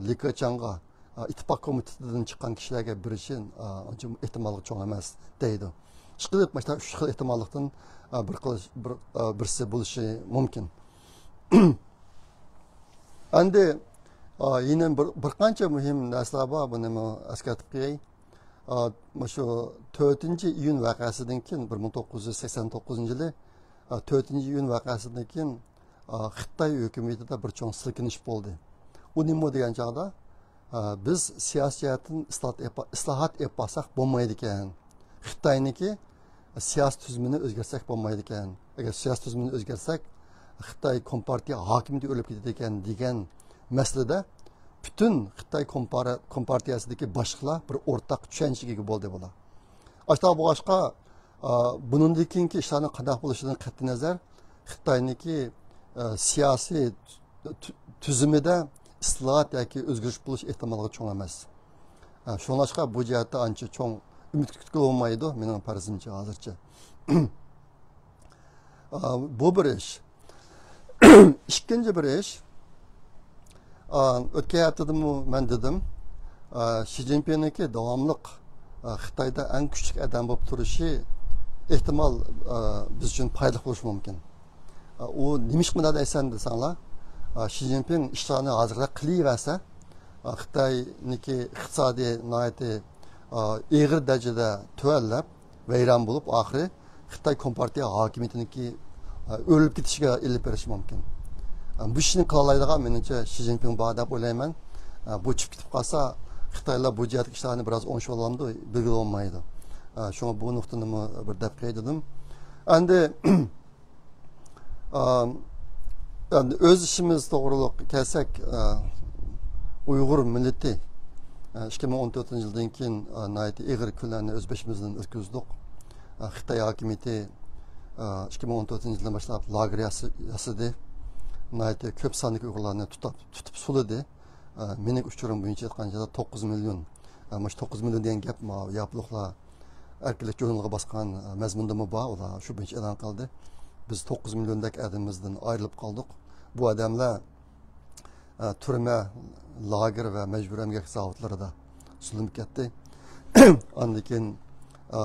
لى كېچياڭغا، ئىتتىپاق كومىتېتىدىن چىققان كىشىلەرگە بېرىشى ئانچە ئېھتىماللىقى چوڭ ئەمەس دەيدۇ. ئىشقىلىپ، مانا شۇ ئۈچ خىل ئېھتىماللىقتىن بىر، بىر، بىرسى بولۇشى مۇمكىن. ئەندى يەنە بىر، بىر قانچە مۇھىم نەرسىلەر بار، بۇنىمۇ ئەسكەرتىپ قوياي. مۇشۇ تۆتىنچى ئىيۇن ۋەقەسىدىن كېيىن، بىر مىڭ توققۇز يۈز سەكسەن توققۇزىنچى يىلى، تۆتىنچى ئىيۇن ۋەقەسىدىن كېيىن، خىتاي ھۆكۈمىتىدە بىر چوڭ سىلكىنىش بولدى. ئۇ نېمە دېگەن چاغدا، بىز سىياسىي جەھەتتىن ئىسلاھات ئېلىپ، ئىسلاھات ئېلىپ بارساق بولمايدىكەن. خىتاينىڭكى سىياسىي تۈزۈمىنى ئۆزگەرتسەك بولمايدىكەن. ئەگەر سىياسىي تۈزۈمىنى ئۆزگەرتسەك، خىتاي كومپارتىيە ھاكىمىيىتى ئۆرۈلۈپ كېتىدىكەن دېگەن مەسىلىدە پۈتۈن خىتاي كومپار-، كومپارتىيەسىدىكى باشلىقلار بىر ئورتاق چۈشەنچىگە ئىگە بولدى بۇلار. ئاشۇنداق بولغاچقا، ئا، بۇنىڭدىن كېيىنكى ئىشلارنىڭ قانداق بولۇشىدىن قەتئىينەزەر، خىتاينىڭكى، ئا، سىياسىي تۈ-، تۈزۈمىدە ئىسلاھات ياكى ئۆزگىرىش بولۇش ئېھتىماللىقى چوڭ ئەمەس. ئا، شۇڭلاشقا بۇ جەھەتتە ئانچە چوڭ ئۈمىد كۈتكىلى بولمايدۇ، مېنىڭ پەرىزىمچە ھازىرچە. ئا، بۇ بىر ئىش. ئىككىنچى بىر ئىش، ئا، ئۆتكەن ھەپتىدىمۇ مەن دېدىم، ئا، شى جىنپىڭنىڭكى داۋاملىق، ئا، خىتايدا ئەڭ كۈچلۈك ئادەم بولۇپ تۇرۇشى ئېھتىمال، ئا، بىز ئۈچۈن پايدىلىق بولۇشى مۇمكىن. ئا، ئۇ نېمىشقا مۇنداق دەيسەن دېسەڭلار، ئا، شى جىنپىڭ ئىشلارنى ھازىرقىدەك قىلىۋەرسە، ئا، خىتاينىڭكى ئىقتىسادى ناھايىتى، ئا، ئېغىر دەرىجىدە تۆۋەنلەپ، ۋەيران بولۇپ، ئاخىرى خىتاي كومپارتىيە ھاكىمىيىتىنىڭكى، ئە، ئۆرۈلۈپ كېتىشىگە ئېلىپ بېرىشى مۇمكىن. ئە، بۇ ئىشنى قىلالايدىغان، مېنىڭچە، شى جىنپىڭ بار دەپ ئويلايمەن. ئە، بۇ چۈشۈپ كېتىپ قالسا، خىتايلار بۇ جەھەتتىكى ئىشلارنى بىراز ئوڭشىۋالامدۇ، بىلگىلى بولمايدۇ. ئە، شۇڭا بۇ نۇقتىنىمۇ بىر دەپ قوياي دېدىم. ئەندى، ئا، ئەمدى ئۆز ئىشىمىز توغرۇلۇق كەلسەك، ئا، ئۇيغۇر مىللىتى، ئا، ئىككى مىڭ ئون تۆتىنچى يىلدىن كېيىن، ئا، ناھايىتى ئېغىر كۈنلەرنى ئۆز بېشىمىزدىن ئۆتكۈزدۇق. ئا، خىتاي ھاكىمىيىتى، ئا، ئىككى مىڭ ئون تۆتىنچى يىلدىن باشلاپ لاگېر ياسا-، ياسىدى. ناھايىتى كۆپ ساندىكى ئۇيغۇرلارنى تۇتۇپ، تۇتۇپ سولىدى. ئا، مېنىڭ ئۇچۇرۇم بويىچە ئېيتقان چاغدا توققۇز مىليون. ئا، مۇشۇ توققۇز مىليون دېگەن گەپ، ما، ياپونلۇقلار ئەركىنلىك ژۇرنىلىغا باسقان، ئە، مەزمۇندىمۇ بار، ئۇلار شۇ بويىچە ئېلان قىلدى. بىز توققۇز مىليوندەك ئادىمىمىزدىن ئايرىلىپ قالدۇق. بۇ ئادەملەر، ئە، تۈرمە، لاگېر ۋە مەجبۇرىي ئەمگەك زاۋۇتلىرىدا سولىنىپ كەتتى. ئاندىن كېيىن، ئە،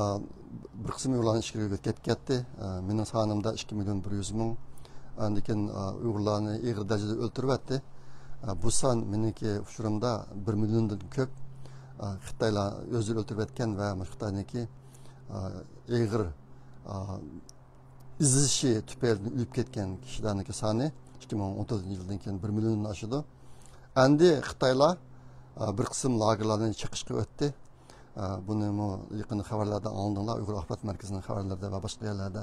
بىر قىسىم ئۇيغۇرلارنى ئىچكىرىگە كېتىپ كەتتى. ئە، مېنىڭ سانىمدا ئىككى مىليون بىر يۈز مىڭ. ئاندىن كېيىن، ئە، ئۇيغۇرلارنى ئېغىر دەرىجىدە ئۆلتۈرۈۋەتتى. ئە، بۇ سان مېنىڭكى ئۇچۇرۇمدا بىر مىليوندىن كۆپ. ئە، خىتايلار ئۆزلىرى ئۆلتۈرۈۋەتكەن ۋە خىتاينىڭكى ئېغىر ئېزىشى تۈپەيلىدىن ئۆلۈپ كەتكەن كىشىلەرنىڭكى سانى ئىككى مىڭ ئون تۆتىنچى يىلدىن كېيىن بىر مىليوندىن ئاشىدۇ. ئەمدى خىتايلار بىر قىسىم لاگېرلارنى چېقىشقا ئۆتتى. بۇنىمۇ يېقىن خەۋەرلەردە ئاڭلىدىڭلار، ئۇيغۇر ئاخبارات مەركىزىنىڭ خەۋەرلىرىدە ۋە باشقا يەرلەردە.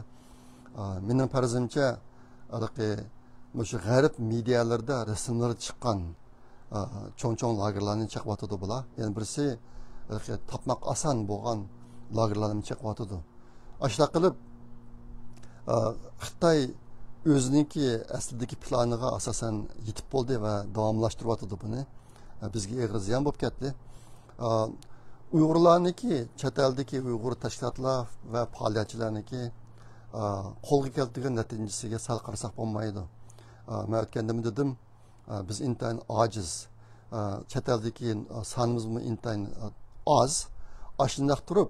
مېنىڭ پەرىزىمچە، ھېلىقى مۇشۇ غەرب مېدىيالىرىدا رەسىملىرى چىققان، ئا، چوڭ-چوڭ لاگېرلارنى چېقىۋاتىدۇ بۇلار. يەنە بىرسى، ھېلىقى تاپماق ئاسان بولغان لاگېرلارنى چېقىۋاتىدۇ. ئاشۇنداق قىلىپ، ئا، خىتاي ئۆزىنىڭكى ئەسلىدىكى پىلانىغا ئاساسەن يېتىپ بولدى ۋە داۋاملاشتۇرۇۋاتىدۇ بۇنى. ئا، بىزگە ئېغىر زىيان بولۇپ كەتتى. ئا، ئۇيغۇرلارنىڭكى، چەت ئەلدىكى ئۇيغۇر تەشكىلاتلار ۋە پائالىيەتچىلەرنىڭكى، ئا، قولغا كەلتۈرگەن نەتىجىسىگە سەل قارىساق بولمايدۇ. ئا، مەن ئۆتكەندىمۇ دېدىم، ئا، بىز ئىنتايىن ئاجىز. ئا، چەت ئەلدىكى، ئا، سانىمىزمۇ ئىنتايىن، ئا، ئاز. ئاشۇنداق تۇرۇپ،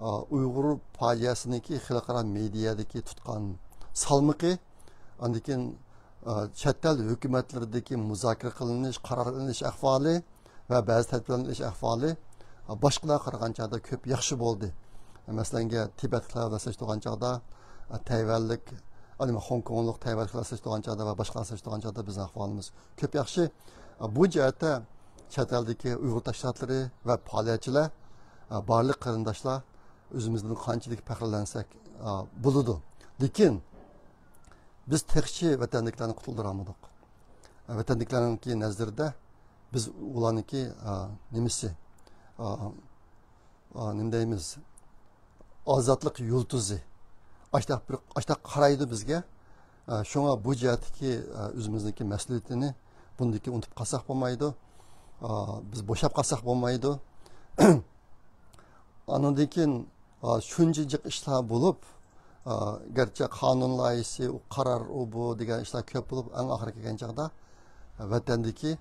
ئا، ئۇيغۇر پائالىيەتچىسىنىڭكى خەلقئارا مېدىيادىكى تۇتقان سالمىقى، ئاندىن كېيىن، ئا، چەت ئەل ھۆكۈمەتلىرىدىكى مۇزاكىرە قىلىنىش، قارار ئېلىنىش ئەھۋالى ۋە بەزى تەدبىرلەرنى ئېلىش ئەھۋالى، ئا، باشقىلارغا قارىغان چاغدا كۆپ ياخشى بولدى. مەسىلەنگە، تىبەتلەر بىلەن سېلىشتۇرغان چاغدا، ئا، تەيۋەنلىك، ئەمما خوڭكوڭلۇق تەيۋەنلىكلەر سېلىشتۇرغان چاغدا ۋە باشقىلار سېلىشتۇرغان چاغدا بىزنىڭ ئەھۋالىمىز كۆپ ياخشى. ئا، بۇ جەھەتتە چەت ئەلدىكى ئۇيغۇر تەشكىلاتلىرى ۋە پائالىيەتچىلەر، ئا، بارلىق قېرىنداشلار ئۆزىمىزدىن قانچىلىك پەخىرلەنسەك، ئا، بولىدۇ. لېكىن بىز تېخىچە ۋەتەندىكىلەرنى قۇتۇلدۇرالمىدۇق. ۋەتەندىكىلەرنىڭكى نەزىرىدە بىز ئۇلارنىڭكى، ئا، نېمىسى، ئا، ئا، نېمە دەيمىز، ئازادلىق يۇلتۇزى. ئاشتاق بىر، ئاشتاق قارايدۇ بىزگە. ئا، شۇڭا بۇ جەھەتتىكى، ئا، ئۆزىمىزنىڭكى مەسئۇلىيىتىنى بۇندىكى ئۇنتۇپ قالساق بولمايدۇ. ئا، بىز بوشاپ قالساق بولمايدۇ. ئانىڭدىن كېيىن، ئا، شۇنچە جىق ئىشلار بولۇپ، ئا، گەرچە قانۇن لايىھىسى، ئۇ قارار، ئۇ بۇ دېگەن ئىشلار كۆپ بولۇپ، ئەڭ ئاخىرى كەلگەن چاغدا، ۋەتەندىكى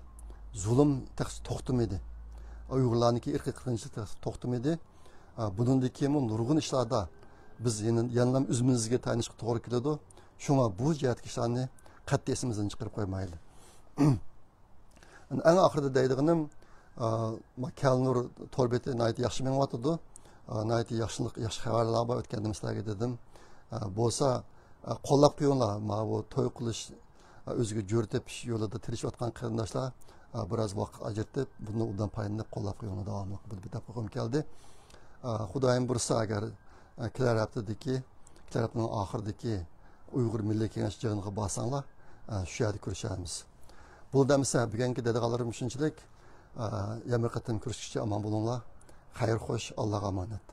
زۇلۇم تېخىچە توختىمىدى. ئۇيغۇرلارنىڭكى ئىرقىي قىرغىنچىلىقى تېخىچە توختىمىدى. ئا، بۇنىڭدىن كېيىنمۇ نۇرغۇن ئىشلاردا بىز يەنە، يەنىلا ئۆزىمىزگە تايىنىشقا توغرا كېلىدۇ. شۇڭا بۇ جەھەتتىكى ئىشلارنى قەتئىي ئېسىمىزدىن چىقىرىپ قويمايلى. ئەڭ ئاخىرىدا دەيدىغىنىم، ئا، ما-، كەلنۇر تور بېتى ناھايىتى ياخشى مېڭىۋاتىدۇ. ئا، ناھايىتى ياخشىلىق، ياخشى خەۋەرلەر بار، ئۆتكەندىمۇ سىلەرگە دېدىم. ئا، بولسا، ئا، قوللاپ قويۇڭلار. ماۋۇ توي قىلىش، ئا، ئۆزىگە جۈرئەت تېپىش يولىدا تىرىشىۋاتقان قېرىنداشلار، ئا، بىراز ۋاقىت ئاجرىتىپ، بۇنى ئوبدان پايدىلىنىپ قوللاپ قويۇڭلار داۋاملىق. بۇ دەپ قويغۇم كەلدى. ئا، خۇدايىم بۇيرۇسا، ئەگەر، ئا، كېلەر ھەپتىدىكى، كېلەر ھەپتىنىڭ ئاخىرىدىكى ئۇيغۇر مىللىي كېڭەش يىغىنىغا بارساڭلار، ئا، شۇ يەردە كۆرۈشەرمىز. بولدى ئەمىسە، بۈگۈنكى دەيدىغانلىرىم شۇنچىلىك. ئا، يەنە بىر قېتىم كۆرۈشكىچە ئامان بولۇڭلار. خەير خوش، ئاللاغا ئامانەت.